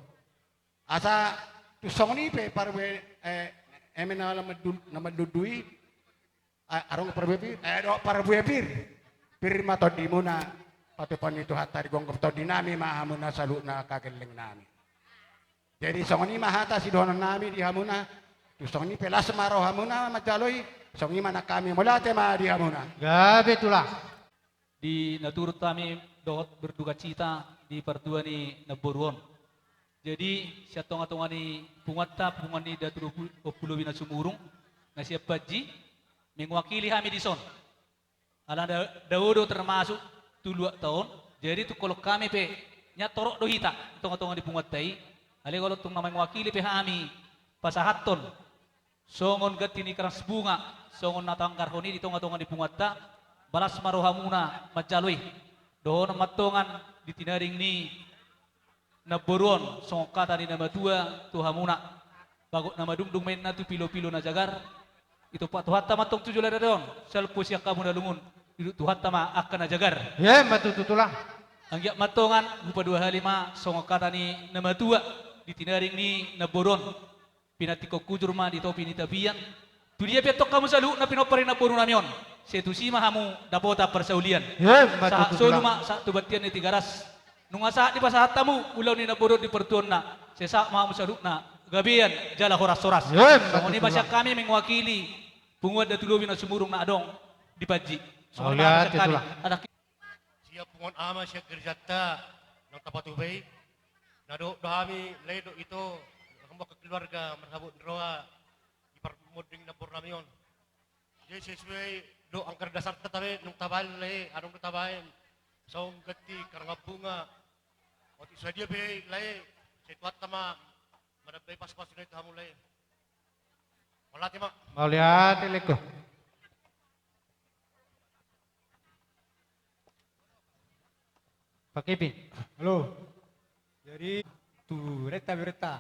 Asa tung songon i pe parbue, eh, eme na olo marlundu, na marlundu i, eh, adong parbue pir, eh, dohot parbue pir. Pir ma tondimuna, patupaon ni Tuhanta, digonggom tondinami ma hamuna saluhutna angka gellengnami. Jadi songon i ma hata sidohononnami di hamuna, tung songon i pe las ma rohamuna manjalo i, songon i ma nang hami, mauliate ma di hamuna. Gabe, tulang. Di na turut hami dohot berdukacita di partua ni namboru on. Jadi, sian tonga-tonga ni punguanta, punguan ni Datu Opu-, Ompu Lobi Nasumurung, na sian Panji, mewakili hami dison. Ala da-, dao do termasuk tu luat taon. Jadi, tung holong hami pe, nian torop do hita, tonga-tonga ni punguanta i. Alai holong tung na mewakili pe hami, pasahathon songon ganti ni krans bunga, songon na taanggarhon i di tonga-tonga ni punguanta, balas ma rohamuna manjalo i. Dohonon ma antong di tinaring ni namboru on, songon hata ni na matua tu hamuna. Bagot na madungdung ma inna tu pilo-pilo na jagar. Ditompa Tuhanta ma antong tu joloan on, sai lompo sian hamu na lungun, didok Tuhanta ma angka na jagar. Ia, ma tutu tulang. Anggiat ma antong, hupaduahali ma songon hata ni na matua, di tinaring ni namboru on. Pinantikhon hujur ma di topi ni tapian. Tudia pe antong hamu saluhutna pinompar ni namboru nami on, sai tusi ma hamu dapotan parsaulian. Ia, ma tutu tulang. Sahat solu ma sahat tu bontean ni Tigaras. Nunga sahat dipasahat hamu ulaon ni namboru on di partuaonna, sai sahat ma hamu saluhutna gabean jala horas-horas. Ia, ma tutu tulang. Songon i ma sian hami mewakili punguan Datu Lobi Nasumurung na adong di Panji. Songon i ma sian hami. Mauliate tulang. Sian punguan ama sian gerejanta, naung tapatupa i, na dohot do hami lae dohot ito, hamu angka keluarga marhabot ni roha di parmonding namboru nami on. Jadi sesuai dohot angka na dasarta tabe, nunga tabaen lae, adong do tabaen songon ganti karangan bunga. Otik sadia pe lae, sai Tuhanta ma mandambai pasu-pasuna i tu hamu lae. Mauliate ma. Mauliate lengku. Pak Kevin. Halo. Jadi, tu bereta, bereta.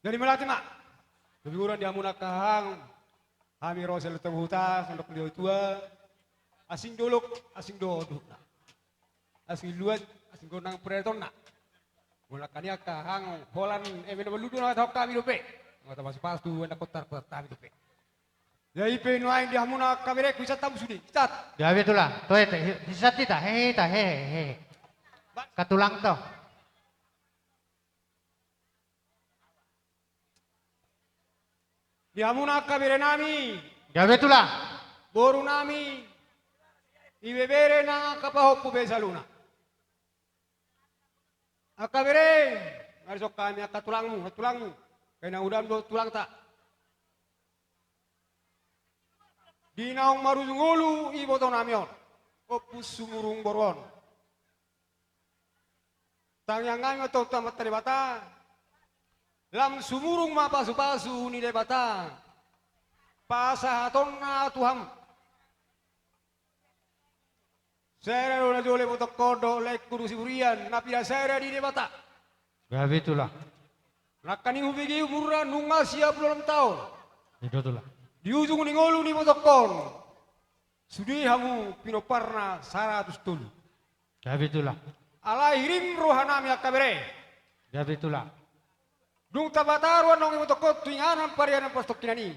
Jadi, mauliate ma. Gabe godang di hamuna angka hahang. Hami ro sian Lintong Huta, Sandok Lio Tua. Asing dolok, asing do duhutna. Asing luat, asing gondang pariatonna. Molo angka ni angka hahang holan eme na marludu na hatahon hami dope. Nga tapasu-pasu tu anak kota, kota hami dope. Jadi pe nuaeng di hamuna angka berengku, hisat hamu sude, hisat. Gabe tulang, toe, te, hi-, hisat hita, hehe, hita, hehe, hehe. Ba- Angka tulang to. Di hamuna angka bere nami. Gabe tulang. Boru nami. Ibebere nang angka pahompu be saluhutna. Angka bere, nga dison hami angka tulangmu, tulangmu. Kena udam do tulangta. Di naung marujung ulu iboto nami on, Ompu Sumurung boru on. Tangiangnami ma tu Amanta Debata, lam sumurung ma pasu-pasu ni Debata pasahatonna tu hamu. Sada do na jolo ibotongkon dohot laengku Dusiburian, na pinasada di Debata. Gabe tulang. Nangkaning hubege umurna nunga sia pulu onom taon. I do tulang. Di ujung ni ngolu ni ibotongkon, sude hamu pinomparna saratus tolu. Gabe tulang. Alai hirim rohanami angka bere. Gabe tulang. Dung tapataru annon ibotongkon tu inganan parianan parstongkinan i.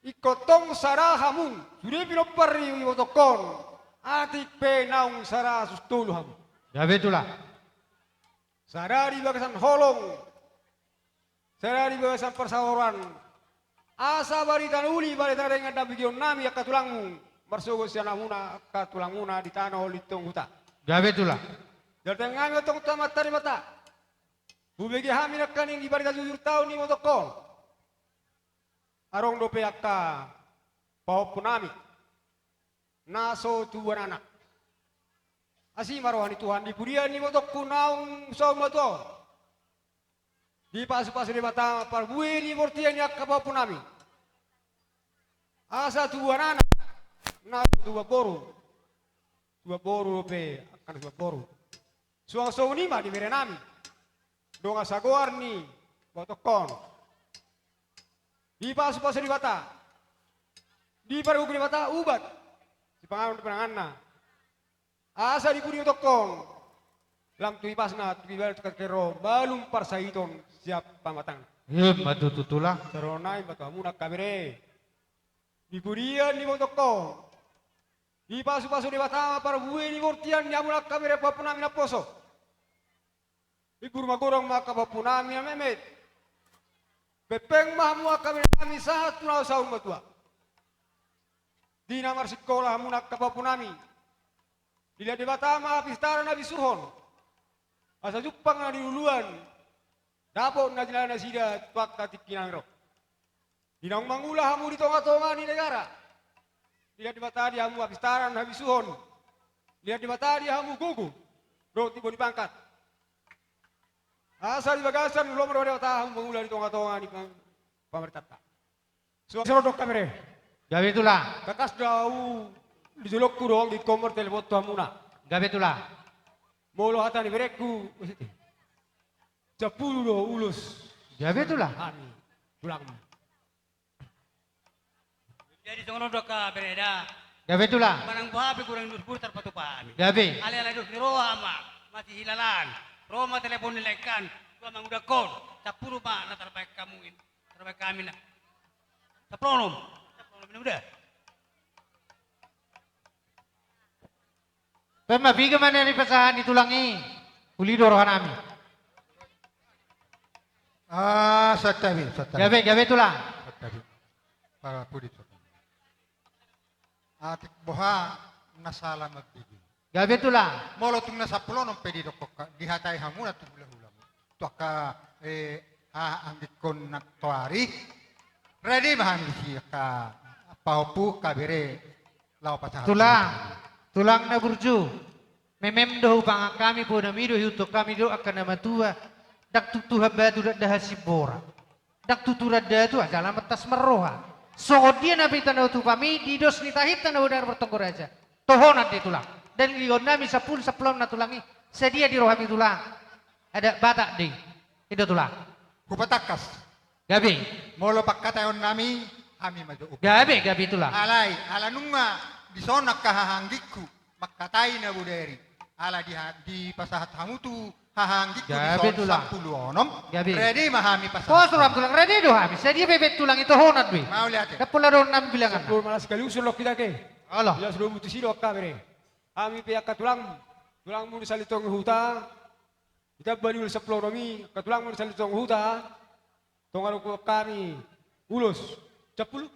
Ingkon tong sada hamu, sude pinompar ni ibotongkon, atik pe naung saratus tolu hamu. Gabe tulang. Sada di bagasan holong, sada di bagasan parsaoran, asa barita na uli, barita na denggan na begeonnami angka tulangmu, marsogot sian hamuna angka tulangmuna di tano Lintong Huta. Gabe tulang. Jala tangiangnami ma tu Amanta Debata, hubege hami nangkaning di barita jujur taon ni ibotongkon. Adong dope angka pahompunami na so tubuan anak. Asi ma roha ni Tuhan di pudian ni ibotongku naung saur matua on. Dipasu-pasu Debata ma parbue ni bortian ni angka pahompunami. Asa tubuan anak na so tubuan boru. Tubuan boru dope angka na tubuan boru. Suang songon i ma di berenami. Dongan sagoar ni ibotongkon. Dipasu-pasu Debata. Dipargogo Debata ubat sipanganon di panganna. Asa di pudi ibotongkon, lam tu ipasna, tu ibana, tu kankero, malum parsahiton sian pamatangna. I ma tutu tulang. Sai ro nai ma tu hamuna angka bere. Di pudian ni ibotongkon, dipasu-pasu Debata ma parbue ni bortian ni hamuna angka bere pahompunami na poso. Ibur magodang ma angka pahompunami na metmet. Pengpeng ma hamu angka berenami sahat tu na saur matua. Di na marsikola hamuna angka pahompu nami, dilehon Debata ma hapistaran habisuhon, asa jumpang na niluluan, dapot na jinala nasida tu angka tingki na ro. Di naung mangula hamu di tongatonga ni negara, dilehon Debata di hamu hapistaran habisuhon, dilehon Debata di hamu gogo dohot tibu ni pangkat. Asa di bagasan lomo roha ni Debata hamu mangula di tongatonga ni pam-, pamarentanta. Suang soro dok kabere. Gabe tulang. Tangkas do ahu di jolongku do anggingkon martelepon tu hamuna. Gabe tulang. Molo hata ni berengku, sampulu do ulos. Gabe tulang. Hami tulang. Jadi songon on do angka bereda. Gabe tulang. Manang boha pe godang ni dos buri tarpatupa hami. Gabe. Alai ala dos ni roha ma masihilalaan. Ro ma telepon ni laengkan, tua mangudangkon. Sampulu ma na tarbaen hamu in. Tarbaen hami na. Sampulu onom. Sampulu onom na uda. Pe ma piga ma na nipasahat ni tulang i. Uli do roha nami. Ah, santabi, santabi. Gabe, gabe tulang. Santabi. Para pudi santabi. Atik boha na sala mambege. Gabe tulang. Molo tung na sampulu onom pe didokkon, dihatai hamuna tu hulahulamu, tu angka, eh, haha anggingkon na toari. Rade ma hami disi angka pahompu, angka bere, laho pasahat. Tulang, tulang na burju. Memem do hupangan hami, poda mi do, ihuthon hami do angka na matua. Ndang tutu hambatu, ndang da hasimbora. Ndang tutu randatu, jala mantas marroha. Songon dia na pinta na hutupami, di dos ni tahinta na bodari martonggo raja. Tohonan do i tulang. Dalihon nami sampulu, sampulu onom na tulang i. Sadia di rohami tulang. Adat Batak do i. I do tulang. Hupatangkas. Gabe. Molo pangkataion nami, hami ma jo. Gabe, gabe tulang. Alai, ala nunga dison angka haha anggingku mangkatai na bodari. Ala diha-, dipasahat hamu tu haha anggingku dison sampulu onom. Gabe tulang. Gabe. Rade ma hami pasahat. Pos roham tulang, rade do hami. Sadia pe baen tulang i, tohonan do i. Mauliate. Ndang pola dohonon nami bilanganna. Sampulu ma las kali usul do hita, ke. Olo. Las do butusi do angka bere. Hami pe angka tulang, tulangmu di Salitonga Huta. Hita bani ulos sampulu onom i, angka tulangmu di Salitonga Huta. Tonga do hami ulos sampulu.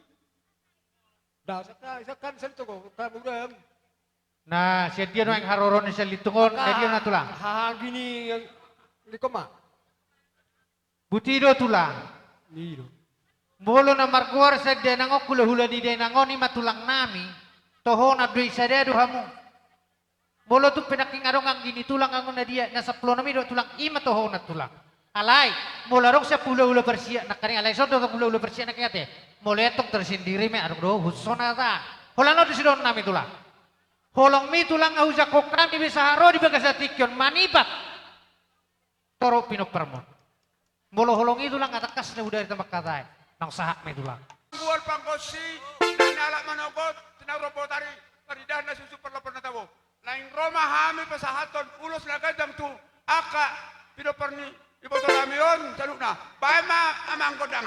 Nda, saka, saka ni Salitonga, saka udah. Na, sadia nuaeng haroro ni Salitonga on, sadia na tulang. Haha anggingkon ma. Buti do tulang. I do. Molo na margoar sian dainang on, hulahula ni dainang on, i ma tulang nami. Tohonan do i, sada do hamu. Molo tung pe nangkin adong anggi ni tulang, anggo na dia, na sampulu onom i do tulang, i ma tohonan tulang. Alai, molo adong sian hulahula parsiat nangkaning, alai songon do hulahula parsiat nangkaning ate. Molo i antong tersendiri ma i, adong do huson hata. Holan on do sidohonon nami tulang. Holongmi tulang, ahu jangkon nami be sahat ro di bagasan tingki on manipat. Torop pinomparmon. Molo holong i tulang, tangkas na bodari hita mangkatai. Naung sahat ma i tulang. Bual panggonsi, na nialap manogot, tinaur on botari, paridahan na susu, parlopon na tabo. Naeng ro ma hami pasahathon ulos na ganjang tu angka pinompar ni iboto nami on saluhutna. Baen ma amang gondang.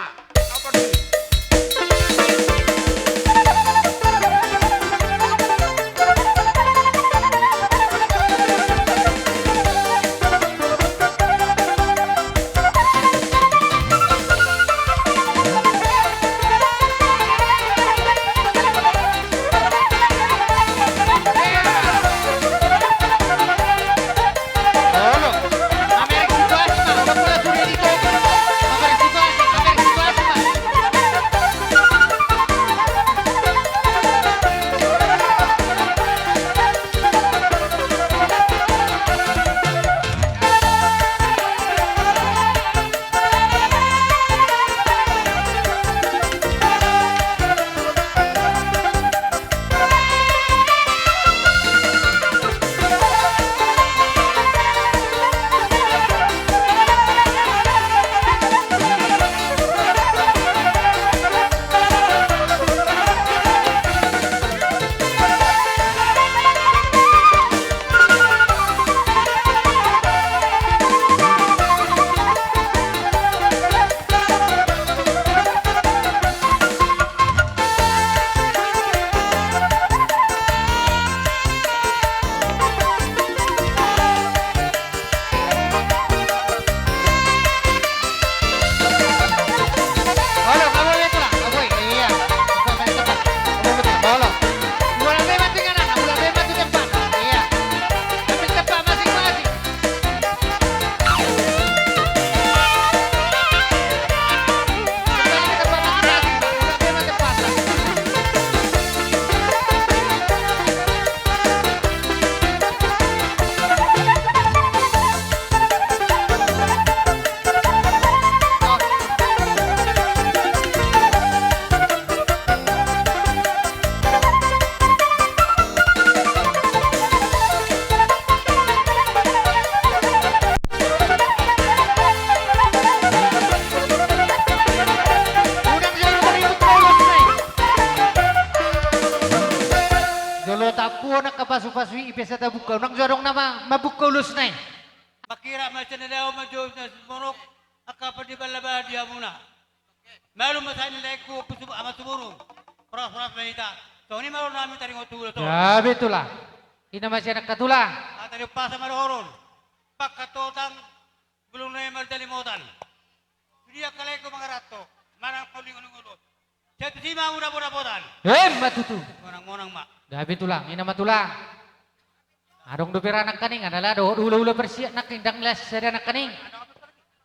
Biasa tabuka, unang jo adong nama mambuka ulos nai. Mangkirap ma sian na dao, manjou na simonok, angka pandita ballaballa di hamuna. Malum ma sahat ni laengku Ompu Subu-, Ama Suburung. Horas-horas ma hita. Songon i ma dohonon nami taringot tu hula on. Gabe tulang. Ina ma sian angka tulang. Hata ni umpasa ma dohonon. Pangkat totang bulung na i mardalimotan. Sude angka laengku mangaranto, manang mauling-uling ulos. Sai tusi ma hamu dapodapotan. Emma tutu. Monang-monang ma. Gabe tulang, ina ma tulang. Adong dope ra nangkaning, ala dohot hula-hula parsiat nangkin, ndang las sada nangkaning.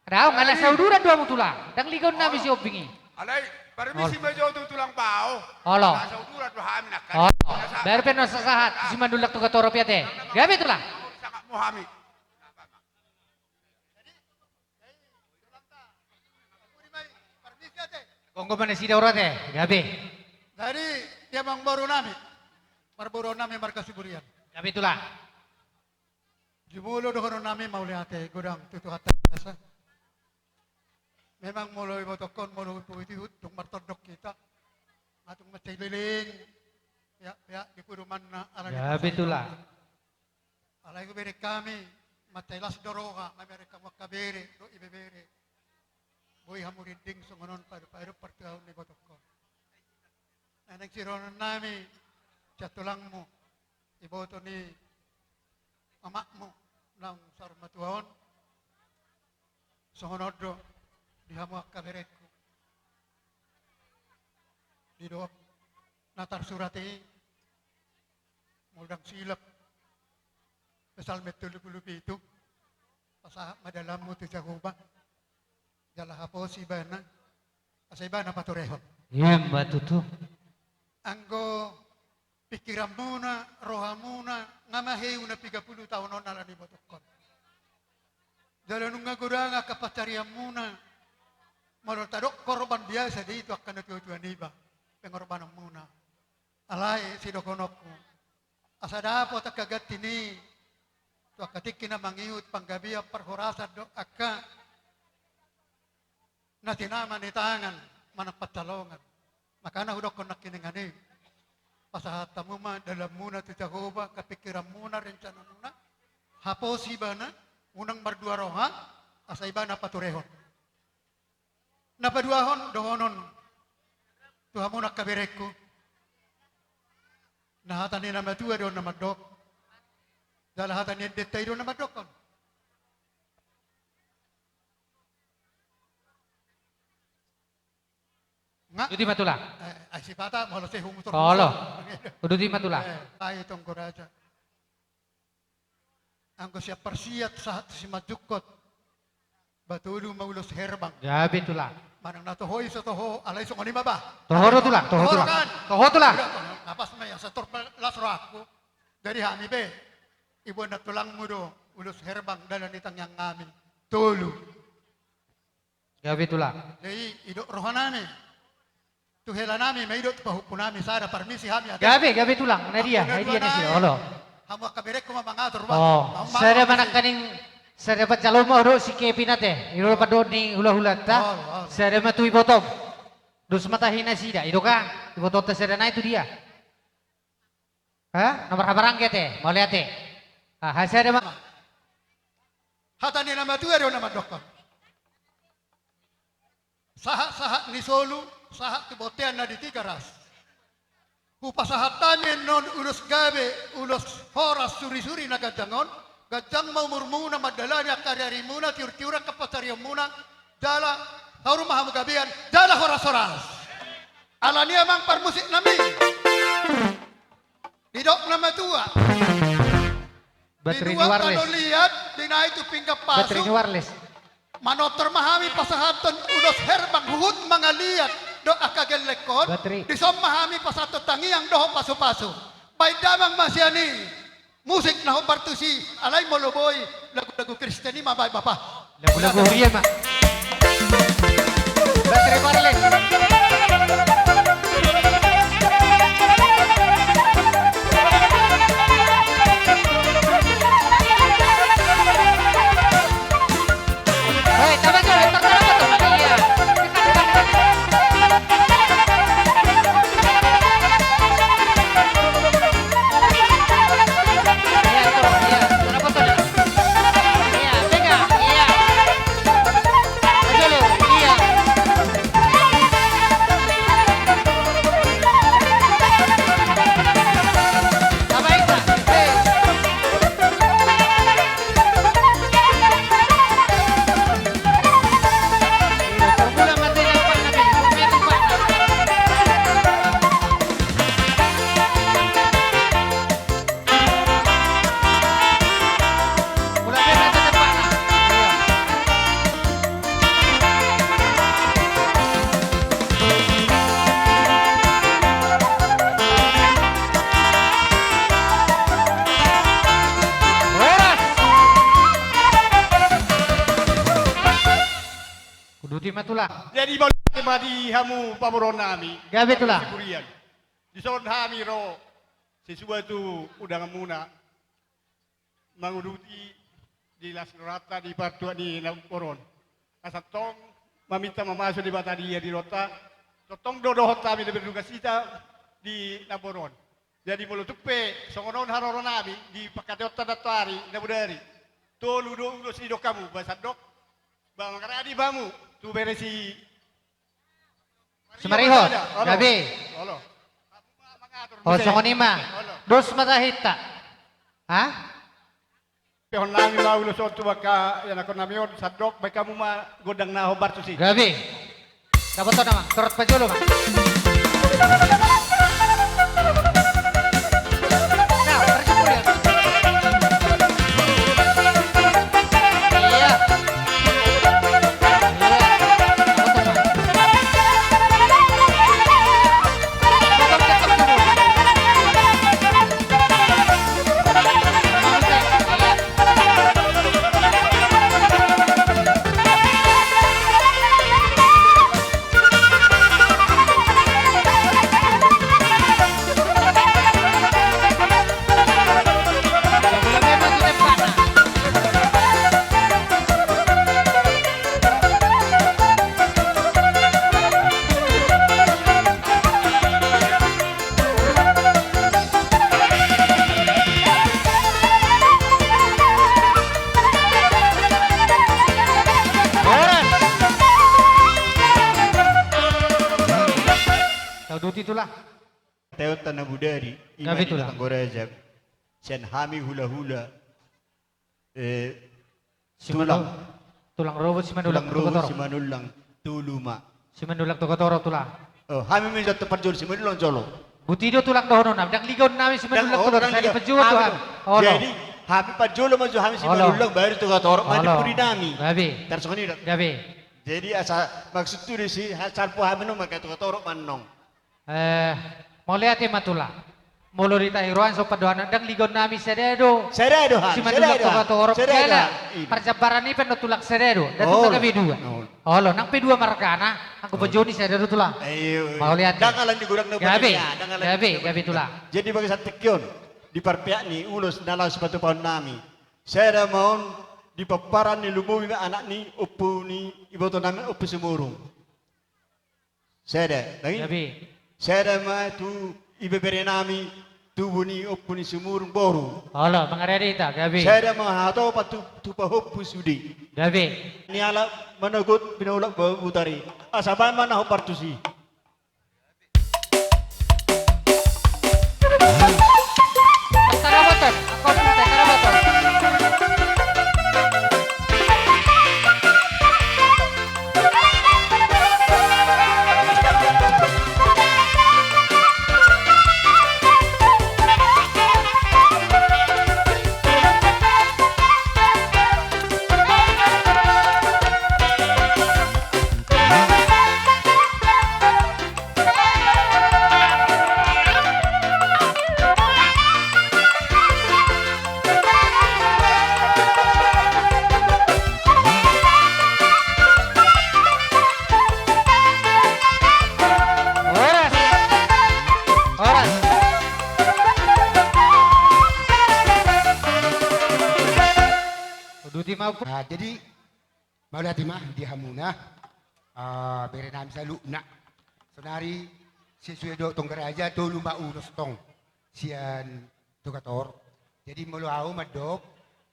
Adong, ala sauduran do hamu tulang. Ndang ligaon nami si ombing i. Alai, parmisi ma jo tu tulang bao. Olo. Ala sauduran do hami nangkaning. Olo. Baru pe na sahat, si mandulak tu gatorop i ate. Gabe tulang. Sangap mo hami. Gonggo ma nasida ora te, gabe. Jadi, dia amangboru nami, marboru nami marga Siburian. Gabe tulang. Jumolo dohonon nami mauliate godang tu Tuhanta biasa. Memang molo ibotongkon, molo huihut dung martondong hita, nga tung mansai leleng. Ya, ya, di pudumanna ala ni. Gabe tulang. Alai hubereng hami, mansai las do roha mamereng hamu angka bere dohot ibebere. Boi hamu rinding songon on paedopaedon partuaon ni ibotongkon. Na naeng sidohonon nami sian tulangmu, iboto ni amakmu naung saur matua on. Songon on do di hamu angka berengku. Didok na tarsurat i, molo ndang silap, Psalmen tolu pulu pitu, pasahat ma dalanmu tu Jahowa, jala haposi ibana, asa ibana paturehon. Emma tutu. Anggo pingkiranmuna, rohamuna, nga maheu na piga pulu taon on ala ni ibotongkon. Jala nunga godang angka pansarianmuna, molo tadok korban biasa do i tu angka natuatua niba pengorbananmuna. Alai sidohononku, asa dapot angka ganti ni i tu angka tingki na mangihut panggabean parhorasan dohot angka na tinama ni tangan manang pansalongan. Makana hudokkon nangkiningan i, pasahat hamu ma dalanmuna tu Jahowa, angka pingkiranmuna, rencanamuna, haposi ibana, unang mardua roha, asa ibana paturehon. Na paduahon dohonon tu hamu angka berengku, na hata ni na matua do na mandok, jala hata ni endenta i do na mandokkon. Nga. Uduti ma tulang. Eh, ai sipata molo sai humutur. Olo. Uduti ma tulang. Eh, ai tonggo raja. Anggo sian parsiat sahat tu simanjungkot, ba tolu ma ulos herbang. Gabe tulang. Manang na toho i so toho, alai songon i ma bah. Toho do tulang, toho tulang. Toho tulang. Udah, toho. Na pas ma i, asa tor las rohangku. Jadi hami pe, iboan na tulangmu do ulos herbang dalan ni tangiang nami. Tolu. Gabe tulang. Jadi idok rohanami, tu helanami ma idok, tu pahompunami sada, parmisi hami ate. Gabe, gabe tulang. Na dia, na dia, na dia. Olo. Hamu angka berengku ma mangatur bah. Oh, sada ma nangkaning, sada panjalo ma do si Kevin ate. Ido pandohan ni hulahulanta. Sada ma tu ibotong. Dos ma tahi nasida. Idok ha, ibotongta sada nai tu dia. Ha? Nomor habarangge ate, mauliate. Ha, hasada ma. Hata ni na matua do na mandokkon. Sahat-sahat ni solu, sahat tu bontean na di Tigaras. Hupasahat hami annon ulos gabe, ulos horas, suri-suri na ganjang on, ganjang ma umurmuna mandalani angka ari-arimuna, tiur-tiur angka pansarianmuna, jala saur ma hamu gabean, jala horas-horas. Ala ni i amang parmusiknami. Didok na matua. Baterai ni wireless. Di nuaeng tano liat, di nai tu pinggan pasu. Baterai ni wireless. Manortor ma hami pasahathon ulos herbang huhut mangaliat dohot angka gellengkon. Baterai. Dison ma hami pasahathon tangiang dohot pasupasu. Baen damang ma sian i musik na hombar tusi, alai molo boi lagu-lagu Kristen i ma baen bapa. Lagu-lagu huria ma. Baterai wireless. Terima tulang. Jadi mauliate ma di hamu pamoruon nami. Gabe tulang. Siburian. Dison hami ro sesuai tu undanganmuna. Manguduti di las rohanta di partuat ni namboru on. Asa tong maminta mamasu Debata di ia di rohanta. Tongtong do dohot hami na berduka cita di namboru on. Jadi molo tung pe songon on haroro nami di pangkataion tanda tori na bodari. Tolu do ulos ni dok hamu, ba sandok, ba mangaradi hamu tu bere si Simarihon. Gabe. Olo. Oh, songon i ma. Olo. Dos ma tahinta. Ha? Pehon nami ma ulos on tu bangka ianakkon nami on, sandok, baen hamu ma gondang na hombar tusi. Gabe. Dapoton nama, torop pajolo ma. Nah, terjun mulia. Iya. Tauduti tulang. Taon tana budari, ima ni tulang. Tanggo raja. Sian hami hulahula. Eh, Simanul-, tulang. Tulang rorobot Simanullang, tulang rorobot Tukatorop. Simanullang, tolu ma. Simanullang Tukatorop tulang. Oh, hami ma jolo parjolo Simanullang jolo. Buti do tulang dohononna, ndang ligou nami Simanullang Tukatorop. Ndang, oh, ndang ligou. Sai parjolo tu hami. Olo. Jadi, hami parjolo ma jo hami Simanullang, baru Tukatorop, ma di pudi nami. Gabe. Tarsongon i do. Gabe. Jadi, asa maksud tu disi, salpu hami nunga marga Tukatorop ma nunga. Eh, mauliate ma tulang. Molo ditahi roha on so pandohanna, ndang ligou nami sada do. Sada do hami, Simanullang Tukatorop. Sada do hami. Sada do hami. Parjambaran i pe do tulang sada do. Ndang tung gabe dua. Olo. Olo, nang pe dua margana, anggo pajolo i sada do tulang. Iyo, iyo. Mauliate. Ndang ala ni godang na. Gabe, gabe tulang. Jadi bagasan tingki on, di parpeak ni ulos na laho sipatupaon nami. Sada ma on di pomparan ni lumobi ma anak ni ompu ni iboto nami Ompu Simurung. Sada, bagi? Gabe. Sada ma tu ibebere nami, tubu ni Ompu ni Simurung boru. Olo, mangaradi hita, gabe. Sada ma hatopan tu, tu pahompu sude. Gabe. Ni ala manogot binaulak ba-, butari. Asa baen ma na hombar tusi. Horas. Horas. Uduti ma. Ah, jadi, mauliate ma di hamuna, ah, bere nami saluhutna. Saonari sesuai dohot tongga raja, tolu ma ulos tong sian Tukatorop. Jadi molo ahu mandok,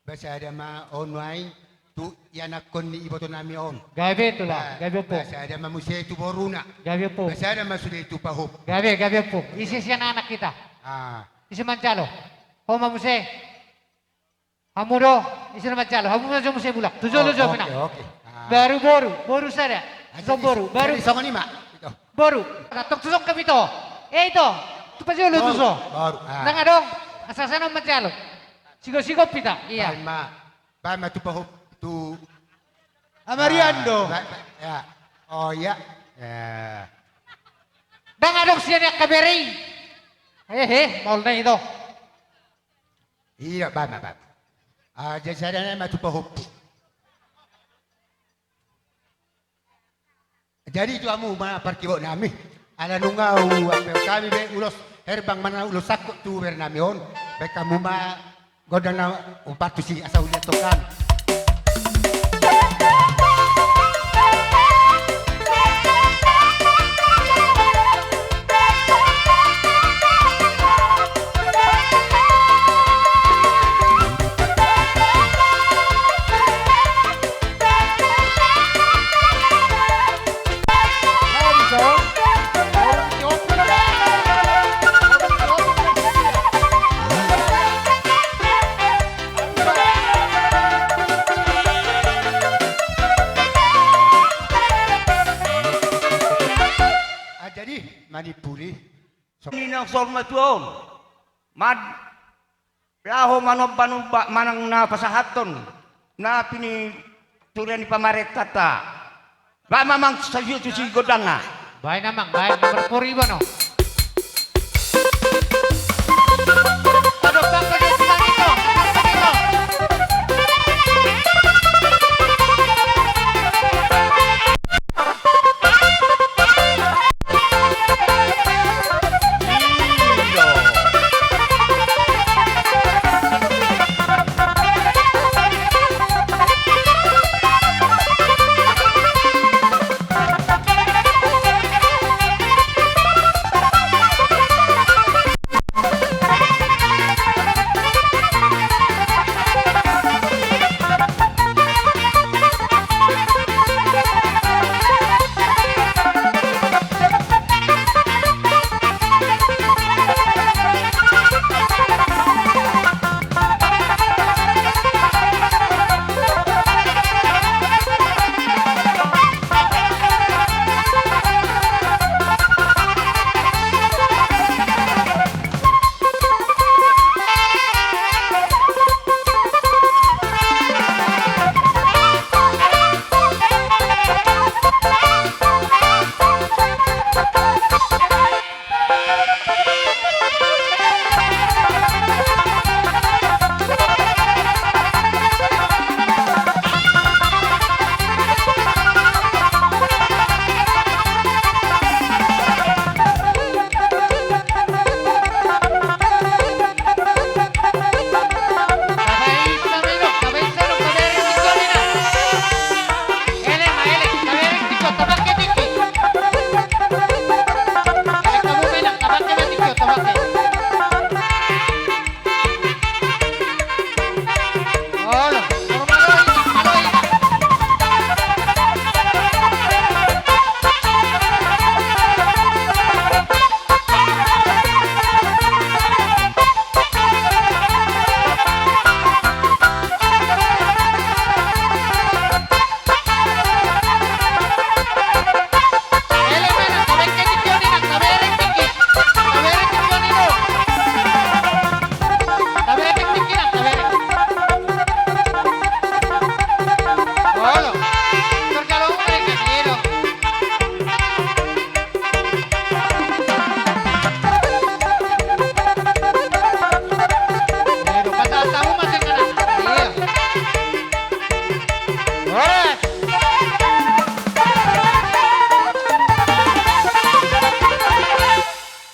ba sada ma on nuaeng tu ianakkon ni iboto nami on. Gabe tulang, gabe ompung. Ba sada ma muse tu boruna. Gabe ompung. Ba sada ma sude tu pahompu. Gabe, gabe ompung. Ise sian anak hita? Ah. Ise manjalo? Ho ma muse. Hamu do, ise na manjalo, hamu ma jo muse mulak. Tu jolo jo, oh, oke, menang. Oke. Ah. Baru boru, boru sada. Ah, tuson jadi, boru, baru. Jadi songon i ma. Ito. Boru. Tong tuson hami ito. Eh, ito. Tu pajolo tuson. Boru, ah. Ndang adong, asa sian on manjalo. Sigo-sigo hita. Iya. Baen ma. Baen ma tu pahompu, tu. Amarian do. Ah, ba-, ba-, ya. Oh, iya. Ya. Ndang adong sian angka bere i. Eh, eh, maol na ito. Iya, baen ma, baen ma. Ah, jadi sada nai ma tu pahompu. Jadi tu hamu ma parkibot nami, ala nunga huampe hami be ulos herbang manang ulos sangkot tu bere nami on, baen hamu ma gondang na umpat tusi asa huliat tongkan. Ah, jadi, manipuli. Ni na sor matua on. Mad. Pe ahu manomba-nomba manang na pasahathon na pinituria ni pamarentanta. Ba mamang sajo tusi gondangna. Baen amang, baen, nomor pori bano. Aduh, bang, bang, bang, bang, bang.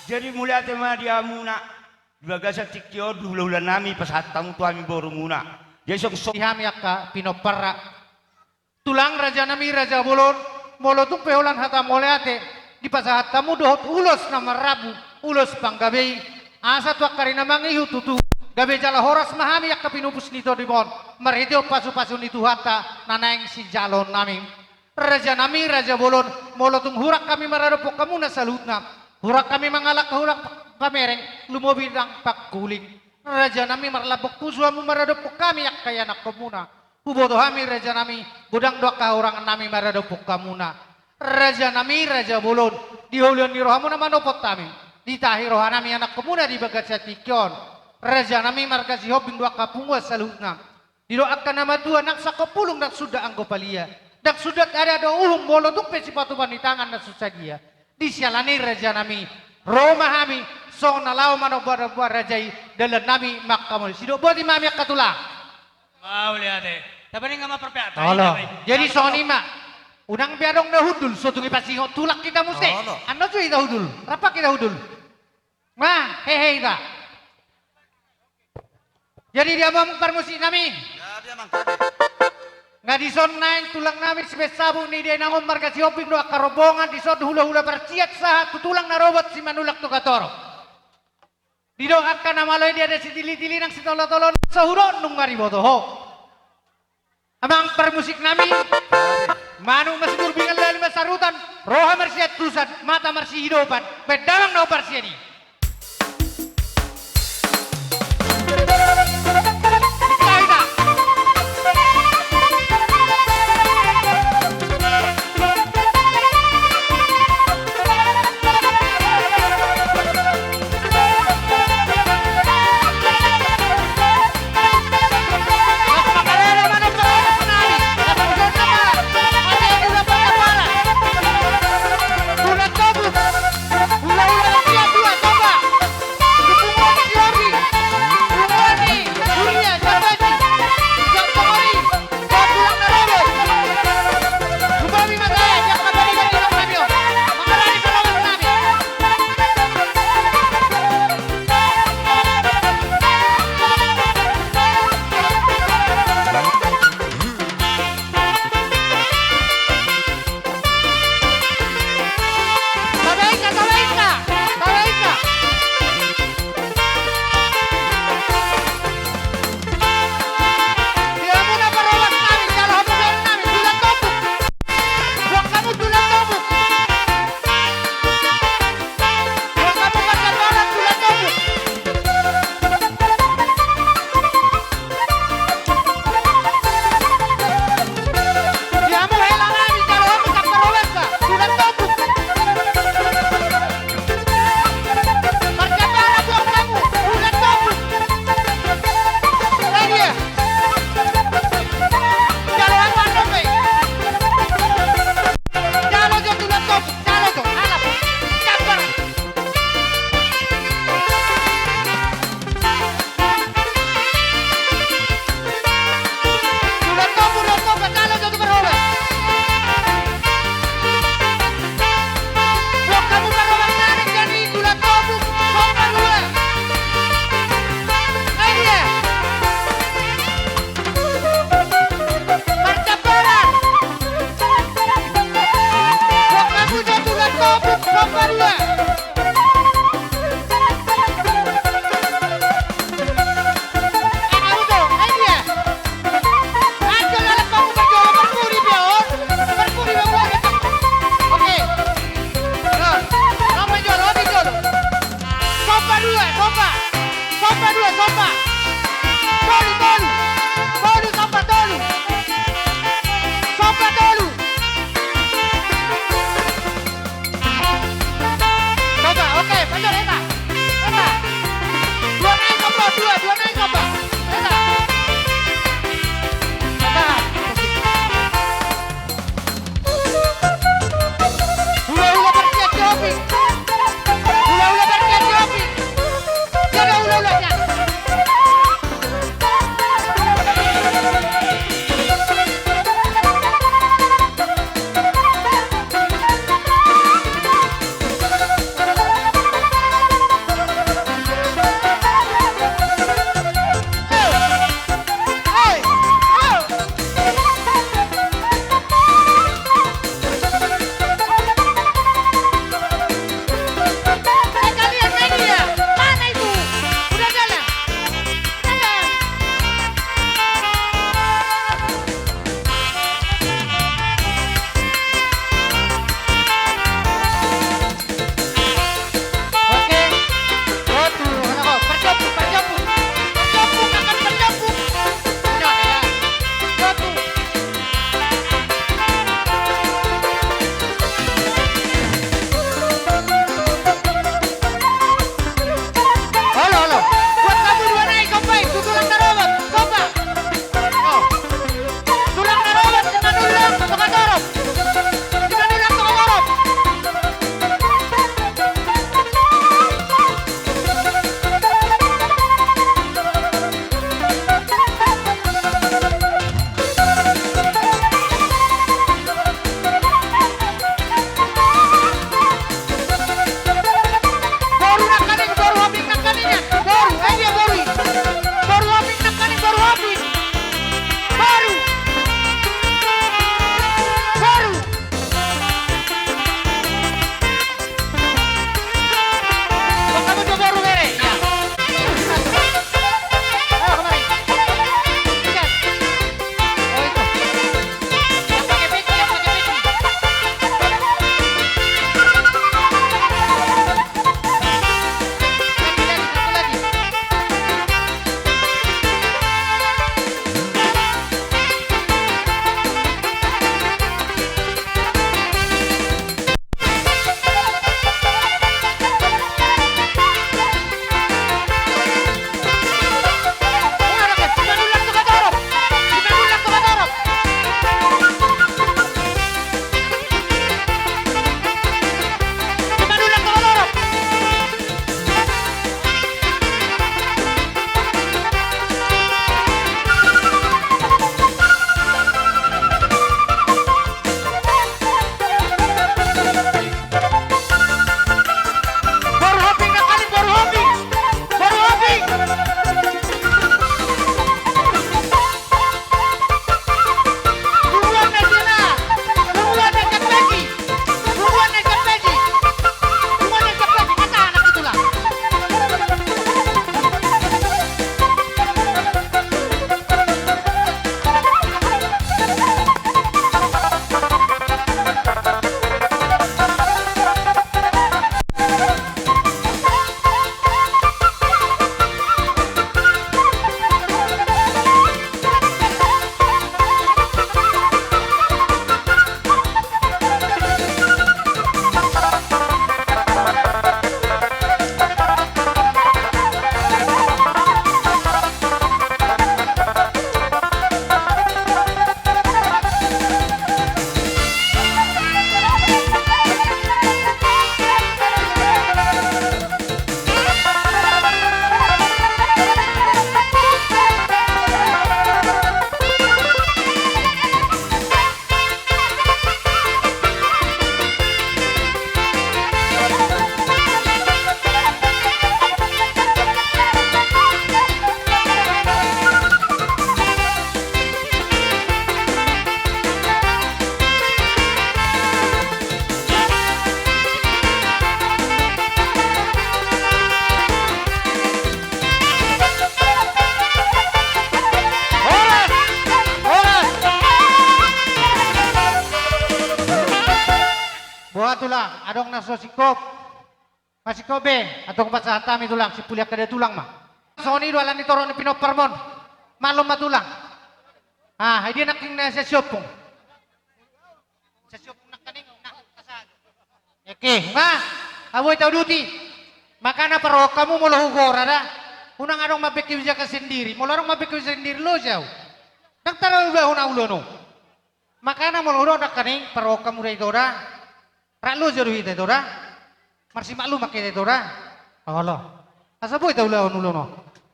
Jadi mauliate ma di hamuna di bagasan tingki on, di hula-hula nami pasahat hamu tu hami borumuna. Jadi songon i hami angka pinomparna. Tulang raja nami raja bolon, molo tung pe holan hata mauliate dipasahat hamu dohot ulos na marrambu, ulos panggabei, asa tu angka ari na mangihut tutu gabe jala horas ma hami angka pinupus ni tondimon marhite pasu-pasu ni Tuhanta na naeng sijaloon nami. Raja nami raja bolon, molo tung hurang hami maradophon hamuna saluhutna, hurang hami mangalangka hurang pamereng, lumobi ndang pangkuling. Raja nami, marlambok pusu hamu maradophon hami angka ianakhonmuna. Huboto hami raja nami, godang do angka hahurangan nami maradophon hamuna. Raja nami raja bolon, di haulion ni rohamuna manopot hami, ditahi roha nami anakhonmuna di bagasan tingki on. Raja nami, marga Sihombing do angka punguan saluhutna. Didok angka na matua, nang sangkop bulung nang sundat anggo palia, nang sundat adat dohot uhum, molo tung pe sipatupa ni tangan na so sadia. Di siala ni i raja nami, ro ma hami songon na laho manomba-nomba raja i, dalan nami manghamauliatehon. Sidok boti ma hami angka tulang. Mauliate. Tapaninga ma parpeakta. Jadi songon i ma. Unang be adong na hundul, so tung ipasingot tulang hita muse. Olo. Annon jo hita hundul, rap hita hundul. Nga hehe hita. Jadi dia amang parmusik nami. Jadi amang tadi. Nga dison naeng tulang nami Sibaen Sabuk ni dia inangon marga Sihombing do angka rombongan dison, hulahula parsiat sahat tu tulang na robot Simanullang tu Gatoro. Didok angka na malo i, dia ada sitilitili nang sitolotolo, so hudok nunga diboto ho. Amang parmusik nami, manuk ma siturbingan, lali ma sarutan, roha marsiantusan, mata marsihidopan, baen damang na parsian i. Tulang, adong na so singkop. Masingkop be, antong pasahat hami tulang, sipulian angka da tulang ma. Songon i do ala ni torop ni pinomparmon. Maklum ma tulang. Ah, i dia nangkin na sisiompung. Sisiompung nangkaning, nah, asa. Oke, nga. Abo i tauduti. Makana parrohahon hamu molo hugora da. Unang adong mambahen kebijakan sendiri. Molo adong mambahen kebijakan sendiri, loja au. Ndang tarlalu ulahon au ulaon on. Makana molo hudok nangkaning parrohahon hamu da ito da. Rap loja do hita ito da. Marsimaklum ma hita ito da. Olo. Asa boi taulahon ulaon on.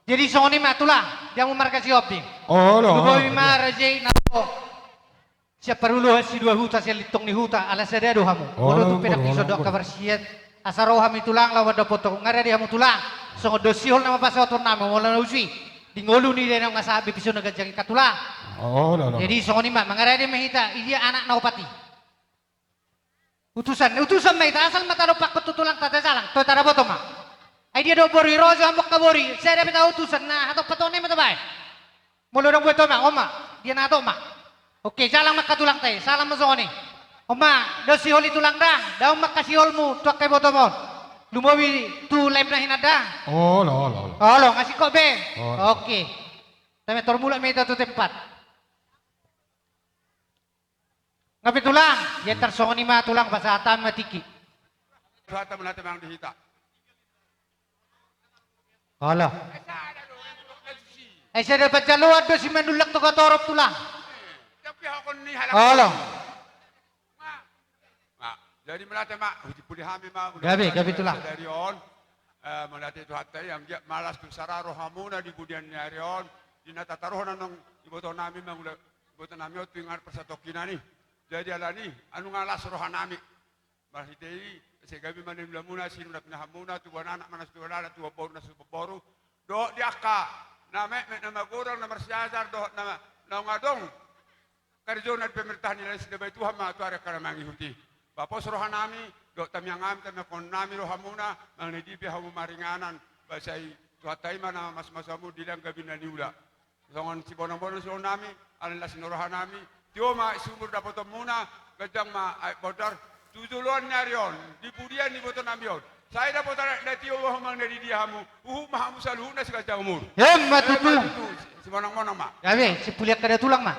Jadi songon i ma tulang, di hamu marga Sihombing. Olo. Lumobi ma raja i na ro. Sian paruluan sidua huta, sian lintong ni huta, ala sada do hamu. Olo, molo tung pe ndang dison dohot hamu kabar siat. Asa ro hami tulang laho mandapothon, nga rade hamu tulang. Songon do sihol nama pasahaton nama, molo na uju i. Di ngolu ni dainang nga sahat be pison na ganjang i tulang. Olo, olo. Jadi songon i ma, mangarade ma hita, i dia anak na opat i. Utusan, utusan ma hita, asal ma tadompakkon tu tulangta, tajalang, toe tadaboto ma. Ai dia do boru i, ro jo hamu angka boru i, sai dapot hita utusan, na hatop hatop ni ma tabaen. Molo dang buat oma, oma, dia na hatop ma. Oke, jalang ma angka tulangta i, salam ma songon i. Oma, do sihol i tulang da, daon ma angka siholmu, tu angka ibotoma on. Lumobi tu laem na hinan da. Olo, olo, olo. Olo, nga singkop be. Olo. Oke. Tame tor mulak ma hita tu tempat. Nga pe tulang, ia tarsongon i ma tulang, pasahat hami ma tingki. Pasahat hami ma tingki di hita. Olo. Ai sada panjaloan do si manulak tu katorop tulang. Olo. Jadi mauliate ma, hujipuli hami ma. Gabe, gabe tulang. Sadari on, eh, mauliate Tuhanta i, anggiat ma las tu sara rohamuna di pudian ni ari on, di na tataruhon annon ibotonami mangula. Ibotonami on tu inganan parsatongkinan i. Jadi alani, anu nga las rohanami. Marhite i, sai gabe ma na niulamuna, sinur na pinahanmuna, tubuan anak ma na so tubuan anak, tubuan boru na so tubuan boru. Dohot di angka na metmet, na magodang, na marsiajar, dohot na, na naung adong karejona di pemerintahan i, laos dibahen Tuhan ma tu ari angka na mangihut i. Ba pos rohanami, dohot tangiangnami, tangiangkononnami rohamuna, manang na di pe hamu maringanan, ba sai Tuhanta i ma na mamasu-masu hamu di langgabe na niula. Songon sibonong-bonong siulahonami, ala ni las ni rohanami, tio ma sumur dapotonmuna, ganjang ma aek bondar, tu joloan ni ari on, di pudian ni ibotonami on. Sai dapotan na tio ma hamu, manang na di dia hamu, huhut ma hamu saluhutna siganjang umur. Emma tutu. Emma tutu, si-, simonang-monang ma. Gabe, sipulian angka da tulang ma.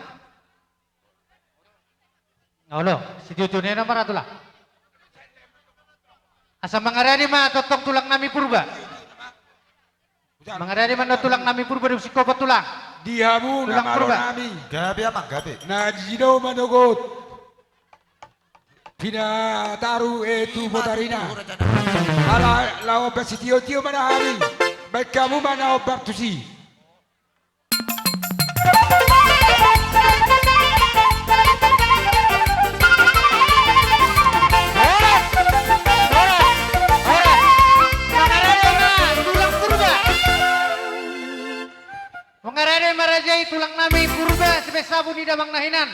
Olo, sitio-tio ni na maratulang. Asa mangarade ma tongtong tulangnami Purba. Mangarade ma tulangnami Purba di singkopan tulang. Di hamu na malo nami. Gabe amang, gabe. Na di dao manogot. Pinataru e tu botarina. Ala laho pasitio-tio ma na hami. Baen hamu ma na ombar tusi. Mangarade ma raja i tulangnami Purba, sibaen sabu ni damang na hinan.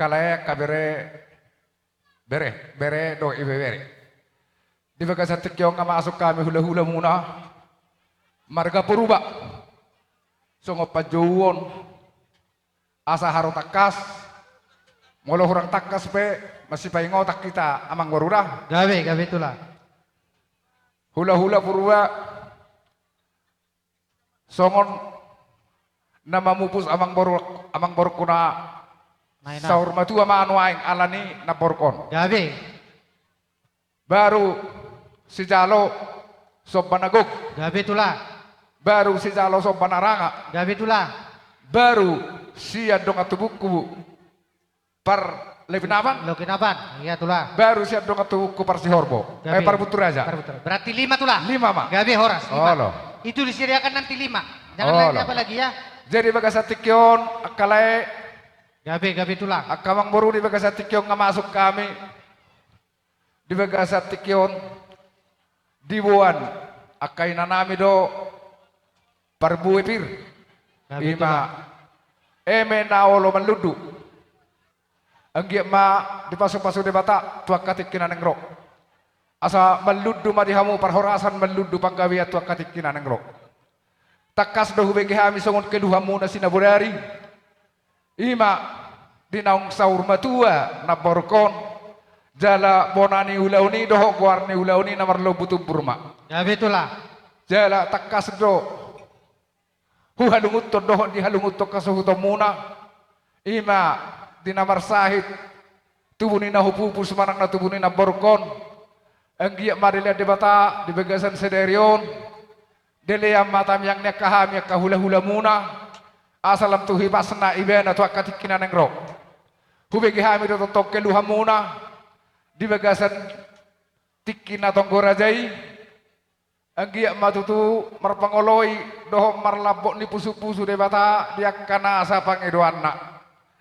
Angka lae, angka bere, bere, bere dohot ibebere. Di bagasan tingki on nga masuk hami hulahulamuna marga Purba. Songon panjouon, asa haru tangkas. Molo hurang tangkas pe, masipaingotan hita amangboru da. Gabe, gabe tulang. Hulahula Purba, songon na mamupus amangboru, amangborungku na saur matua ma nuaeng alani namborungkon. Gabe. Baru sijalo somba na gok. Gabe tulang. Baru sijalo somba na ranga. Gabe tulang. Baru sian dongan tubungku par Lebinaban. Lebinaban, iya tulang. Baru sian dongan tubungku par Sihorbo. Gabe. Eh, par Bunturaja. Par Bunturaja. Berarti lima tulang. Lima ma. Gabe, horas, lima. Olo. Itu disediakan nanti lima. Jangan lagi apa lagi ya. Jadi bagasan tingki on, angka lae. Gabe, gabe tulang. Angka amangboru, di bagasan tingki on nga masuk hami. Di bagasan tingki on diboan angka inanami do parbue pir. Gabe tulang. Ima eme na olo manlundu. Anggiat ma dipasupasu Debata tu angka tingki na naeng ro. Asa manlundu ma di hamu parhorasan, manlundu panggabean tu angka tingki na naeng ro. Tangkas do hubege hami songon keluhanmuna sinabodari. Ima di naung saur matua namborungkon, jala bona ni ulaon i dohot goar ni ulaon i na marlombu tumbur ma. Gabe tulang. Jala tangkas do huhalungunhon dohot dihalungunhon hasuhutonmuna. Ima di na marsahit tubu ni na hupupus manang na tubu ni namborungkon. Anggiat ma dilehon Debata di bagasan sadari on, dilehon ma tamiang ni angka hami angka hulahulamuna, asa lam tu hipasna ibana tu angka tingki na naeng ro. Hubege hami do tongtong keluhanmuna di bagasan tingki na tonggo raja i. Anggiat ma tutu marpangoloi dohot marlambok ni pusupusu Debata di angka nasa pangidoanna,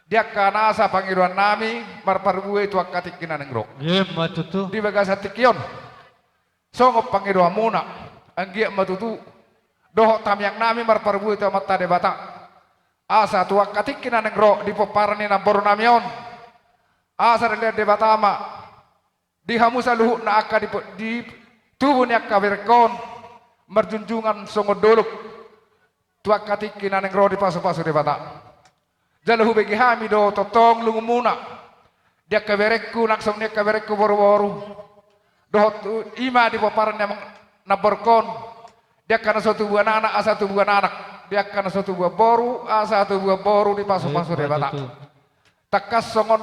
di angka nasa pangidoannami marparbue tu angka tingki na naeng ro. Ima tutu. Di bagasan tingki on songon pangidoanmuna, anggiat ma tutu dohot tamiangnami marparbue tu Amanta Debata, asa tu angka tingki na naeng ro di pomparan ni namborunami on, asa dilehon Debata ma di hamu saluhutna angka di, di tubu ni angka berengkon marjunjungan songon dolok tu angka tingki na naeng ro dipasupasu Debata. Jala hubege hami do tongtong lungunmuna di angka berengku, nang songon i angka berengku boruboru, dohot tu, ima di pomparan ni amang namborungkon, di angka na so tubuan anak asa tubuan anak, di angka na so tubuan boru asa tubuan boru dipasupasu Debata. Tangkas songon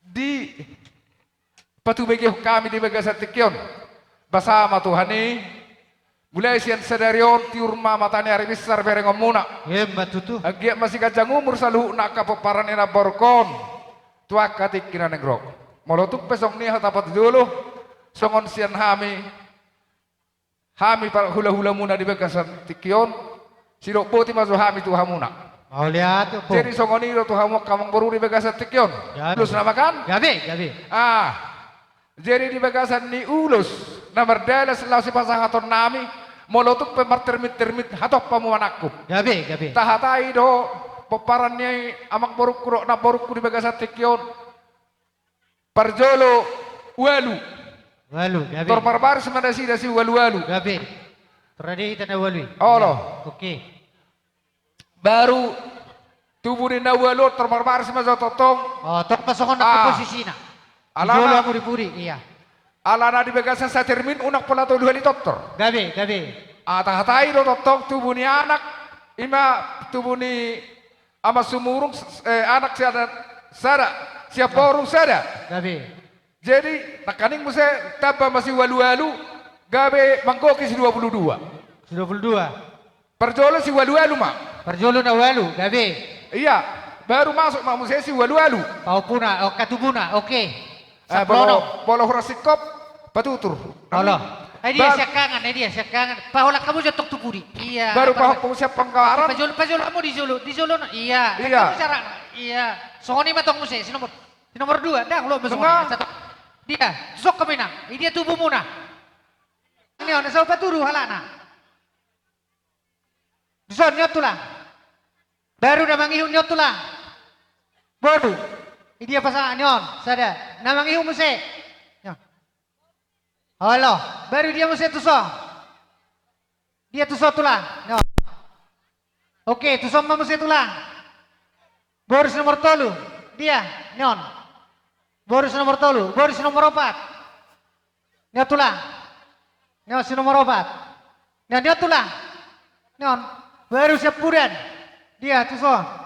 di patubegehon hami di bagasan tingki on. Basa ma Tuhan i, mulai sian sadari on tiur ma mata ni ari binsar berengonmuna. Ima tutu. Anggiat ma siganjang umur saluhutna angka pomparan ni namborungkon tu angka tingki na naeng ro. Molo tung pe songon i hata patujolo, songon sian hami, hami par hulahulamuna di bagasan tingki on, sidok boti ma jo hami tu hamuna. Mauliate. Jadi songon i do tu hamu angka amangboru di bagasan tingki on. Gabe. Ulos nama kan? Gabe, gabe. Ah. Jadi di bagasan ni ulos na mardalan laos sipasahatonnami, molo tung pe martermittermit hatop hamu manangkup. Gabe, gabe. Tahatai do pomparan ni amangborungku dohot namborungku di bagasan tingki on. Parjolo ualu. Ualu, gabe. Tor marbaris ma nasida siualualu. Gabe. Tor ade hita na ualu i. Olo. Iya, oke. Baru tubu ni na ualu on tor marbaris ma jo tongtong. Oh, tor pasongon na posisina. Alana. Dijolo hamu di pudi, iya. Alana di bagasan satermin unang pola tolu hali tortor. Gabe, gabe. Ah, tahatai do tongtong tubu ni anak, ima tubu ni ama sumurung, eh, anak sada, sada, sian boru sada. Gabe. Jadi nangkaning muse tamba ma siualualu, gabe manggohi si dua puluh dua. Si dua puluh dua. Parjolo siualualu ma. Parjolo na ualu, gabe. Iya, baru masuk ma muse siualualu. Pahompuna, oh, katubuna, oke. Eh, molo, molo hurang singkop, patutur. Olo. Eh, dia siangkangan, eh, dia siangkangan. Paholang hamu jo tong tu pudi. Iya. Baru pahompu sian panggawaran. Pajolo, pajolo hamu dijolo, dijolo na. Iya. Iya. Songon i ma tong muse, si nomor, si nomor dua, ndang loas ma songon i. Dia, sok hamu inang. Idia tubumuna. Ni on, so patudu halakna. Dison, ni on tulang. Baru na mangihut, ni on tulang. Boru. Idia pasangan, ni on, sada. Na mangihut muse. Ni on. Olo, baru dia muse tuson. Dia tuson tulang. Ni on. Oke, tuson ma muse tulang. Boru si nomor tolu. Dia, ni on. Boru si nomor tolu, boru si nomor opat. Ni on tulang. Ni on si nomor opat. Ni on, ni on tulang. Ni on. Baru siampudan. Dia tuson.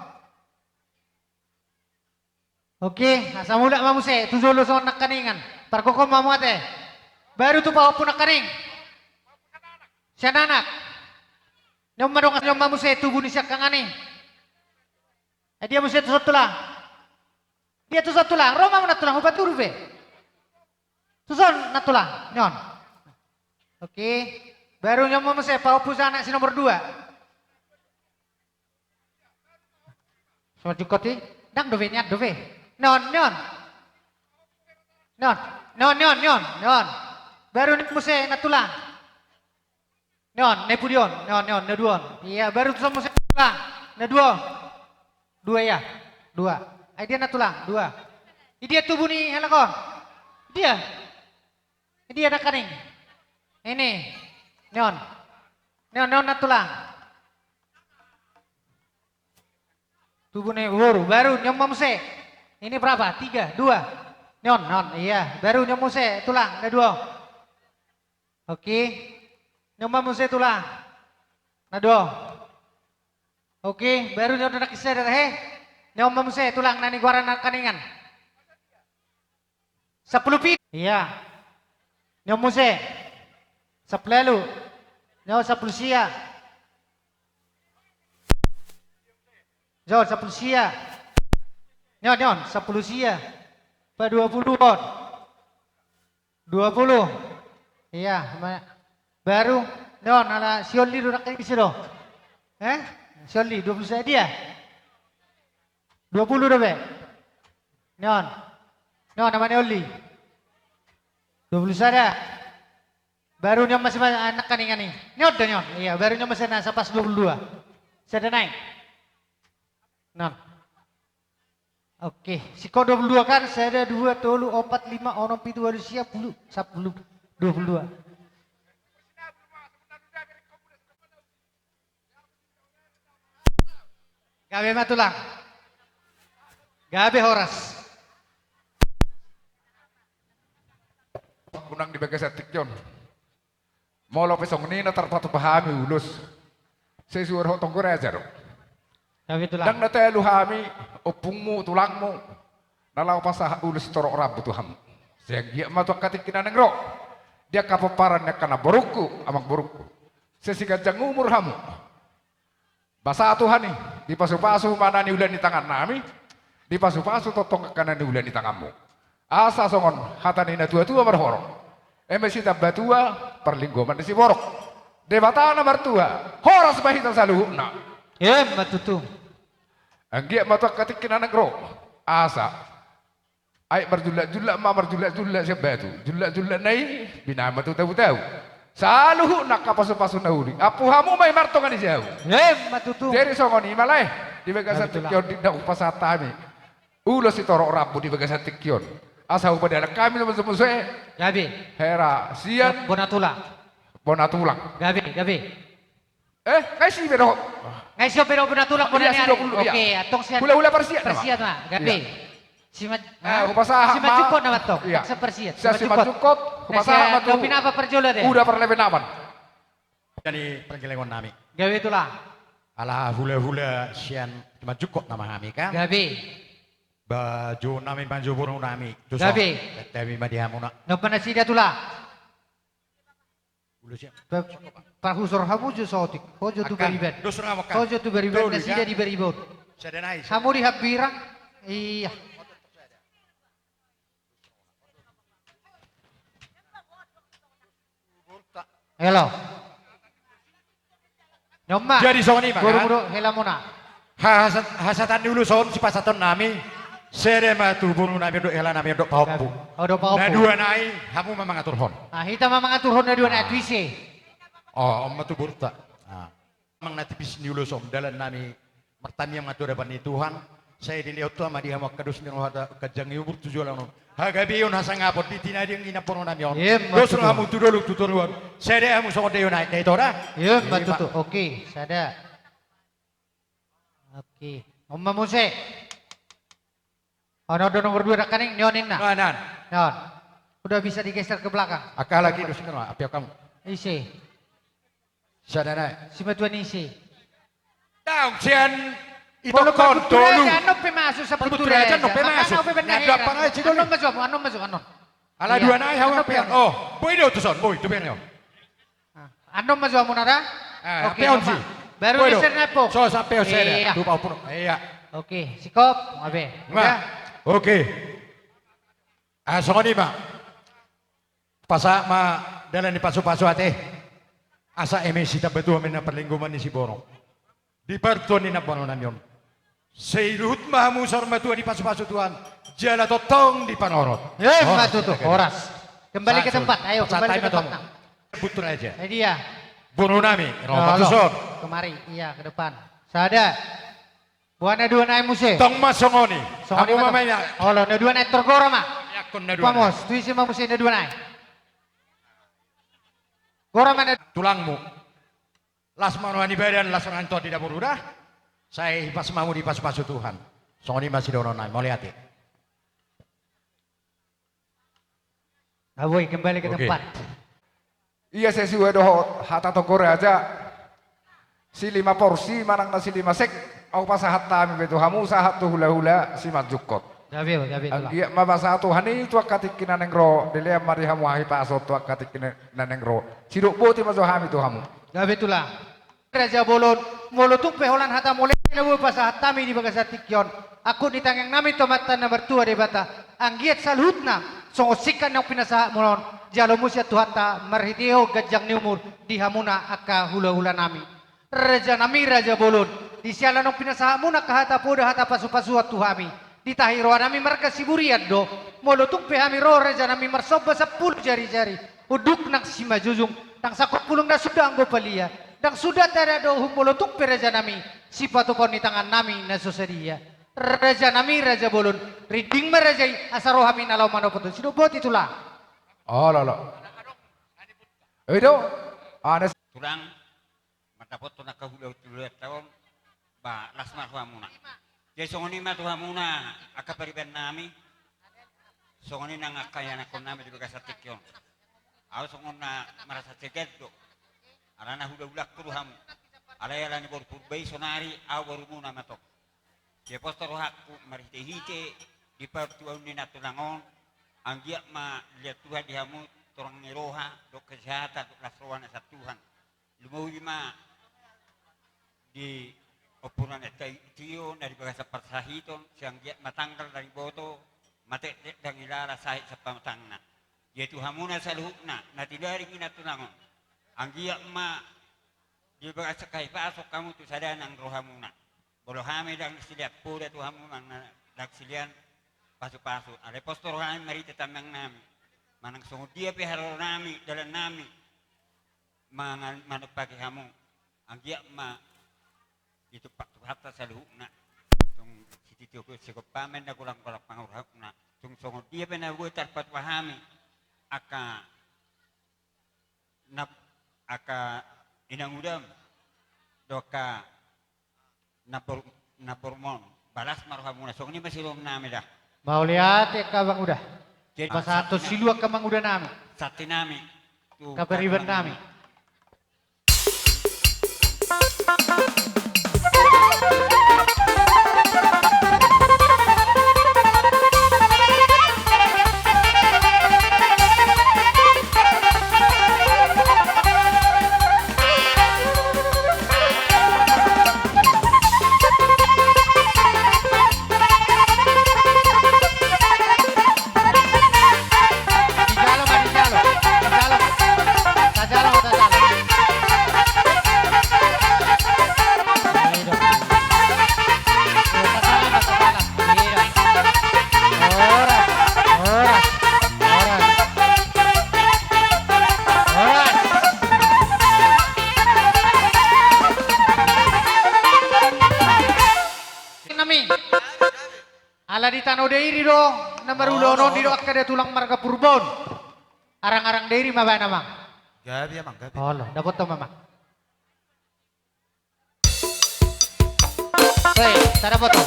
Oke, asa mulak ma muse tu jolo songon nangkaningan. Pargokhon ma hamu ate. Baru tu pahompu nangkaning. Sian anak. Ni on ma dongan, ni on ma muse tubu ni siangkangan i. Eh, dia muse tuson tulang. Dia tuson tulang. Ro ma hamu nantulang, hupaturut be. Tuson nantulang. Ni on. Oke. Baru ni on ma muse pahompu si anak si nomor dua. Songon jungkot i. Ndang dope, nian dope. Ni on, ni on. Ni on. Ni on, ni on, ni on, ni on. Baru ni on muse nantulang. Ni on, na i pudi on. Ni on, ni on, na dua on. Ia, baru tuson muse nantulang. Na dua on. Dua, ia. Dua. Ai dia nantulang, dua. Idia tubu ni halak on? Idia. Idia nangkaning? Ini. Ni on. Ni on, ni on nantulang. Tubu ni boru, baru ni on ma muse. Ini berapa? Tiga, dua. Ni on, ni on, iya. Baru ni on muse tulang, na dua on. Oke. Ni on ma muse tulang. Na dua on. Oke, baru ni on nangkin sada tahe. Ni on ma muse tulang na nigoaran nangkaningan. Sampulu pitu. Iya. Ni on muse. Sampulu ualu. Ni on sampulu sia. Ni on sampulu sia. Ni on, ni on sampulu sia. Pa dua pulu on. Dua pulu. Iya, ma-, baru. Ni on ala si Oli do nangkin disi do. Eh? Si Oli, dua pulu sia dia. Dua pulu dope. Ni on. Ni on, nama ni Oli. Dua pulu sada. Baru ni on muse ma-, ah, nangkaningan i. Ni on do ni on. Iya, baru ni on muse na sapas dua pulu dua. Sada nai. Ni on. Oke, singkop dua pulu dua kan, sada, dua, tolu, opat, lima, onom, pitu, ualu, sia, pulu, sampulu, dua pulu dua. Gabe ma tulang. Gabe horas. Unang di bagasan tingki on. Molo pe songon i na tarpatupa hami ulos. Sesuai dohot tonggo raja do. Gabe tulang. Ndang na talu hami, ompungmu, tulangmu. Na laho pasahat ulos sitorop rambu tu hamu. Sai anggiat ma tu angka tingki na naeng ro. Di angka pomparan ni angka namborungku, amangborungku. Sai siganjang umur hamu. Basa Tuhan i, dipasupasu ma na niula ni tangannami, dipasupasu tongtong angka na niula ni tanganmu. Asa songon hata ni natuatua marhorong. Eme sitamba tua, parlinggoman ni siborok. Debata na martua, horas ma hita saluhutna. Emma tutu. Anggiat ma tu angka tingki na naeng ro. Asa. Ai marjullak-jullak ma, marjullak-jullak sian batu. Jullak-jullakna i, binahen ma tu tabu-tabu. Saluhutna angka pasupasu na uli. Ampu hamu ma i martonga ni jabu. Emma tutu. Jadi songon i ma lae. Di bagasan tingki on di na hupasahat hami. Ulos sitorop rambu di bagasan tingki on. Asa hupadalan hami muse-muse. Gabe. Hera sian. Bona tulang. Bona tulang. Gabe, gabe. Eh, nunga isi be dohot. Nunga isi be dohot bona tulang, bona ni ari. Oke, antong sian. Hula-hula parsiat nama. Parsiat ma, gabe. Simanjungkot nama antong. Simanjungkot, hupasahat ma tu. Uda Parlebenaban. Jadi pargellengon nami. Gabe tulang. Ala hula-hula sian Simanjungkot nama hami kan. Gabe. Ba jou nami, ba jou boru nami. Gabe. Tete mi ma di hamuna. Napa nasida tulang. Parhusor hamu jo saotik. Ho jo tu bariban. Ho jo tu bariban, nasida di bariba on. Hamu di hambirang. Iya. Halo. Ni on ma. Jadi songon i ma. Boru kan? Mudo hela muna. Hasatan ni ulos on sipasahaton nami. Sada ma tu boru nami on dohot hela nami on dohot pahompu. Na dua nai hamu ma mangaturhon. Ah, hita ma mangaturhon na dua nai tu ise. Oh, on ma tu borunta. Amang na tipis ni ulos on, dalan nami martangiang ma tu hadapan ni Tuhan. Sai dilehon Tuhan ma di hamu angka dos ni roha, ganjang ni umur tu joloan on, hagabeon, hasangapon di tinadingkon inang boru nami on. Ima tutu. Dos rohamu tu dolok tu toruan, sada hamu songon daion aek, na ito da? Ima tutu. Oke, sada. Oke. On ma muse. On, on do nomor dua, dangkaning, ni on inna. Nah, nah. Ni on. Udah bisa digeser ke belakang. Angka halak i dos ni roha, api kamu. Ise. Sada nai. Simatua ni ise. Daong sian. Ito, annon pe masuk, Saputu Raja. Annon pe masuk. Annon ma jo hamu, annon ma jo, annon. Ala dua nai hamu. Oh, boi do tuson, boi tu bene. Annon ma jo hamu nara. Oke, peon si. Baru geser nai po. So, sampe sada. Iya. Oke, sikop, abe. Oke. Ah, songon i ma. Pasahat ma dalan ni pasupasu ate. Asa eme sitamba tuami na parlinggoman ni siborok. Dipartuan ni na boru nami on. Sai luhut ma hamu saur matua dipasupasu Tuhan. Jala tongtong dipanorot. Ima tutu, horas. Kembali ke tempat, ayo, kembali ke tempat. Saputu Raja. Dia. Boru nami, ro ma tuson. Kemari, iya, ke depan. Sada. Boha na dua nai muse. Tong ma songon i. Songon i ma tong. Olo, na dua nai, torgora ma. Pamos, tu ise ma muse na dua nai. Gora ma na. Tulangmu. Las ma roha ni badan, las roha ni tondi da boru da. Sai pas ma hamu dipasupasu Tuhan. Songon i ma sidohonon nai, mauliate. Aboi, kembali ke tempat. Ia sesuai dohot hata Toga Raja. Silima porsi manang na silima sek, au pasahat hami be tu hamu sahat tu hulahula Simanjungkot. Gabe, gabe, Tulang. Anggiat ma basa Tuhan i tu angka tingki na naeng ro, dilean ma di hamu hahipason tu angka tingki na naeng ro. Sidok boti ma jo hami tu hamu. Gabe, Tulang. Raja bolon, molo tung pe holan hata mauliate na boi pasahat hami di bagasan tingki on, angkup ni tangiang nami tu Amanta na martua Debata, anggiat saluhutna songon singkat naung pinasahatmuna on, jalo muse sian Tuhanta marhitehon ganjang ni umur di hamuna angka hulahula nami. Raja nami, raja bolon, di siala naung pinasahatmuna angka hata poda, hata pasupasuan tu hami, ditahi roha nami marga Siburian do, molo tung pe hami ro, raja nami, marsomba sampulu jarijari, unduk nang simanjujung, ndang sangkot bulung na suda anggo palia, ndang suda tadat do uhum molo tung pe, raja nami, sipatupaon ni tangan nami na so sadia. Raja nami, raja bolon, rinding ma raja i, asa ro hami na laho manopot. Sidok boti, Tulang. Olo, olo. I do. Tulang. Mandapothon angka hulahulanta on, ba las ma rohamuna. Jadi songon i ma tu hamuna angka pariban nami, songon i nang angka ianakhon nami di bagasan tingki on. Au songon na marasa cegat do, alana hulahulangku do hamu. Alai ala ni boru Purba i, sonari au borumuna ma tong. Jadi pos do rohangku marhitehite di partuaon ni na tulang on, anggiat ma dilean Tuhan di hamu torang ni roha dohot kesehatan dohot las roha na sian Tuhan. Lumobi ma di ompunami Taitio na di bagasan parsahiton, sai anggiat ma tanggal na diboto, matektek ndang ilala sahit sian pamatangna. Jadi tu hamuna saluhutna na tinaring i na tulang on, anggiat ma di bagasan hahipason hamu tu sada nang rohamuna. Molo hami ndang silean poda tu hamu manang ndang silean pasupasu, alai pos do rohami marhite tangiang nami, manang songon dia pe haroro nami, dalan nami mangan, manumpaki hamu, anggiat ma ditumpak Tuhanta saluhutna. Tung sititi ogot sigompa ma inna, golang-golang pangarahutna. Tung songon dia pe na boi tarpatua hami angka na, angka inangudam dohot angka namboru, namborumon, ba las ma rohamuna. Songon i ma sidohonon nami da. Mauliate angka amanguda. Jadi pasahathon silua angka amanguda nami. Santi nami. Tu angka pariban nami. Dijalo ma, dijalo. Dijalo ma. Tajalo ma, Di Tano Dairi do na marulaon on, didok angka da tulang marga Purbaon. Arang-arang Dairi ma baen, amang. Gabe, amang, gabe. Olo, dapothon ma, amang. Hei, sada foto.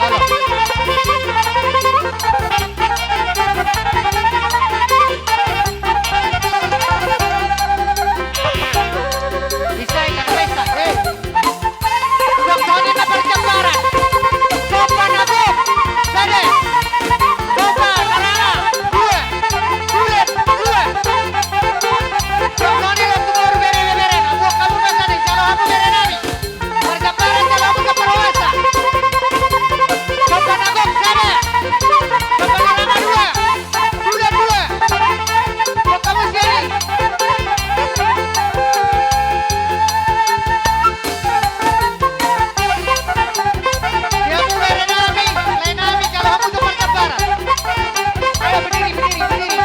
Halo. Bisa, bisa, bisa. Hei. Dok, soni ma parjambaran. Somba na gok. Sada. Somba na ranga. Dua. Bulat. Dua. Dok, soni ma tu boru bere, bere, bere. Buat hamu ma sada. Jalo hamu bere nami. Parjambaran, jalo hamu tu parhoasa. Somba na gok. Sada. Somba na ranga. Dua. Dua, dua. Buat hamu sian i. Siap, mulai, lae nami, lae nami, jalo hamu tu parjambaran. Ayo, berdiri, berdiri, berdiri.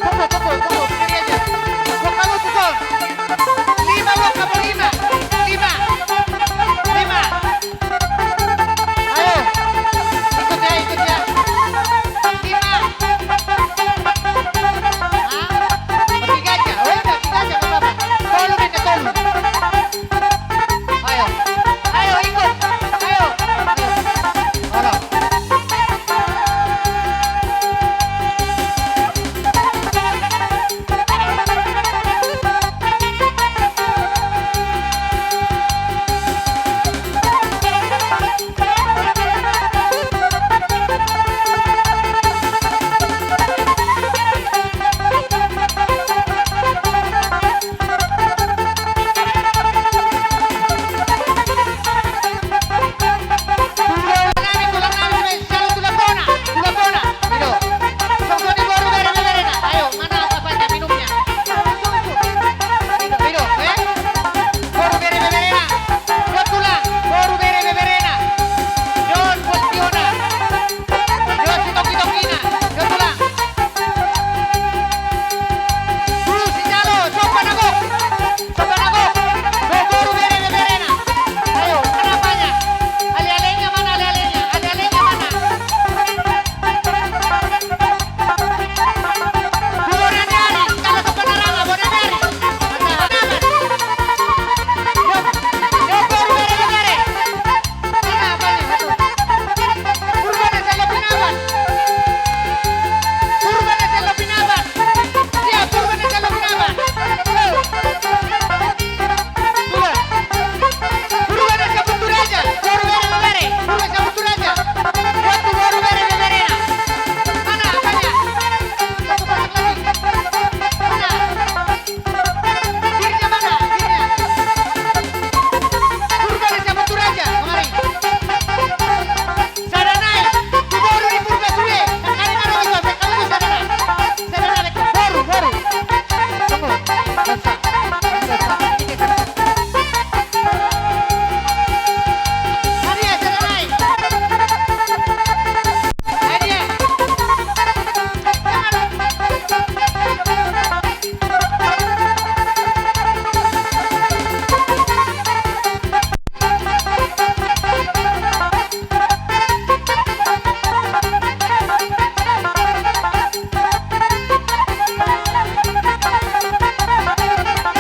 Pukul, pukul, pukul, berdiri aja. Buat hamu tu son. Lima, buat hamu lima. Lima. Lima. Ayo. Ikut ya, ikut ya. Lima. Hah? Tiga aja. Oh, udah, tiga aja, nggak apa-apa. Tolu, minta tolu. Ayo. Ayo, ikut. Ayo. Ayo. Tolong.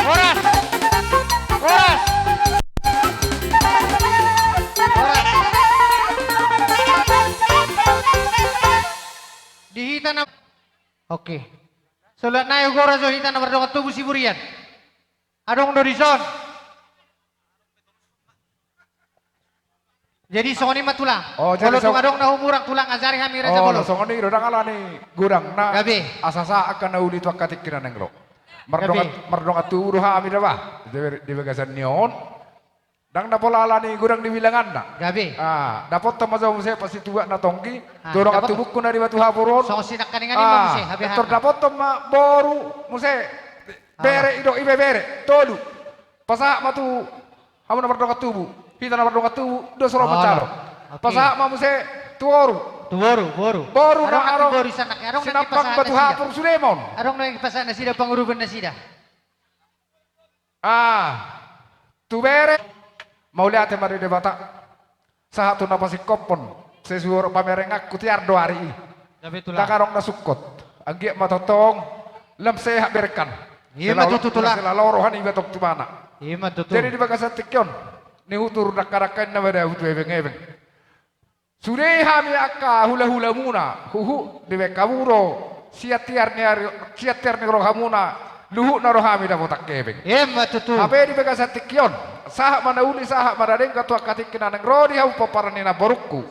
Horas. Horas. Horas. Di hita na, oke. Soluat nai, hugora jo hita na mardongan tubu siburian. Adong do dison. Jadi songon i ma tulang. Oh, jadi molo tung adong na humurang tulang, ajari hami raja bolon. Songon i do, ndang alani godang na. Gabe. Asa sa angka na uli tu angka tingki na naeng ro. Mardongan, gabe, mardongan tubu do hami da bah. Di, di bagasan ni on. Ndang na pola alani godang di bilanganna. Gabe. Ah, dapothon ma jo muse pasituak na tonggi. Ah, tu dongan tubungku na di Batu Hapur on. Songon sinangkaningan i ma muse, ah, hape tor dapothon ma boru muse. Bere, i do, ibebere tolu. Pasahat ma tu hamu na mardongan tubu. Hita na mardongan tubu, dos ro mansai. Oke. Pasahat ma muse tu boru. Tu boru, boru. Boru ma adong, adong, boru i sanak, adong na sinampang Batu Hapur sude ma on. Adong na dipasahat nasida pangurupion nasida. Ah, tu bere. Mauliate ma di Debata. Sahat tu na pasingkophon, sesuai pamerenganku tiar do ari i. Ndang adong na sungkot. Anggiat ma tongtong lam sehat berkah. Ima tutu, Tulang. Selalu roha ni iba tong tu ibana. Ima tutu. Jadi di bagasan tingki on, nihutur dangka-dangka inna ma da hutu ebeng-ebeng. Sude hami angka hula-hulamuna, huhut dibaen hamu do sian tiar ni ari, sian tiar ni rohamuna, luhutna do hami dapotan hepeng. Ima tutu. Hape di bagasan tingki on, sahat ma na uli, sahat ma na denggan tu angka tingki na naeng ro di hamu pomparan ni namborungku.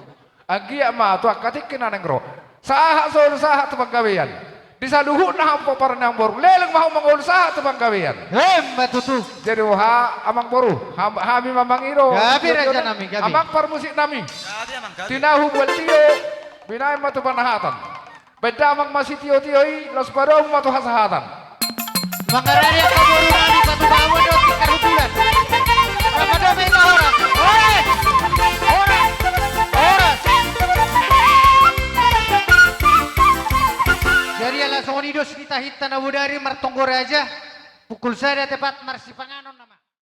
Anggiat ma tu angka tingki na naeng ro, sahat solu sahat tu panggabean. Di saluhutna hamu pomparan ni namboru, leleng ma hamu mangolu sahat tu panggabean. Ima tutu. Jadi boha, amangboru, ham-, hami ma mangido. Gabe, rajanami, gabe. Amang parmusiknami. Gabe, amang, gabe. Tinahu bual tio, binaen ma tu panahatan. Baen damang ma sitio-tio i, laos padomu ma tu hasahatan. Mangarade angka borunami, patupa hamu do tingkar hundulan. Rap ma dope ita horas. Horas! Horas! Horas! Jadi ala songon i do sitahinta na bodari martonggo raja, pukul sada tepat marsipanganon.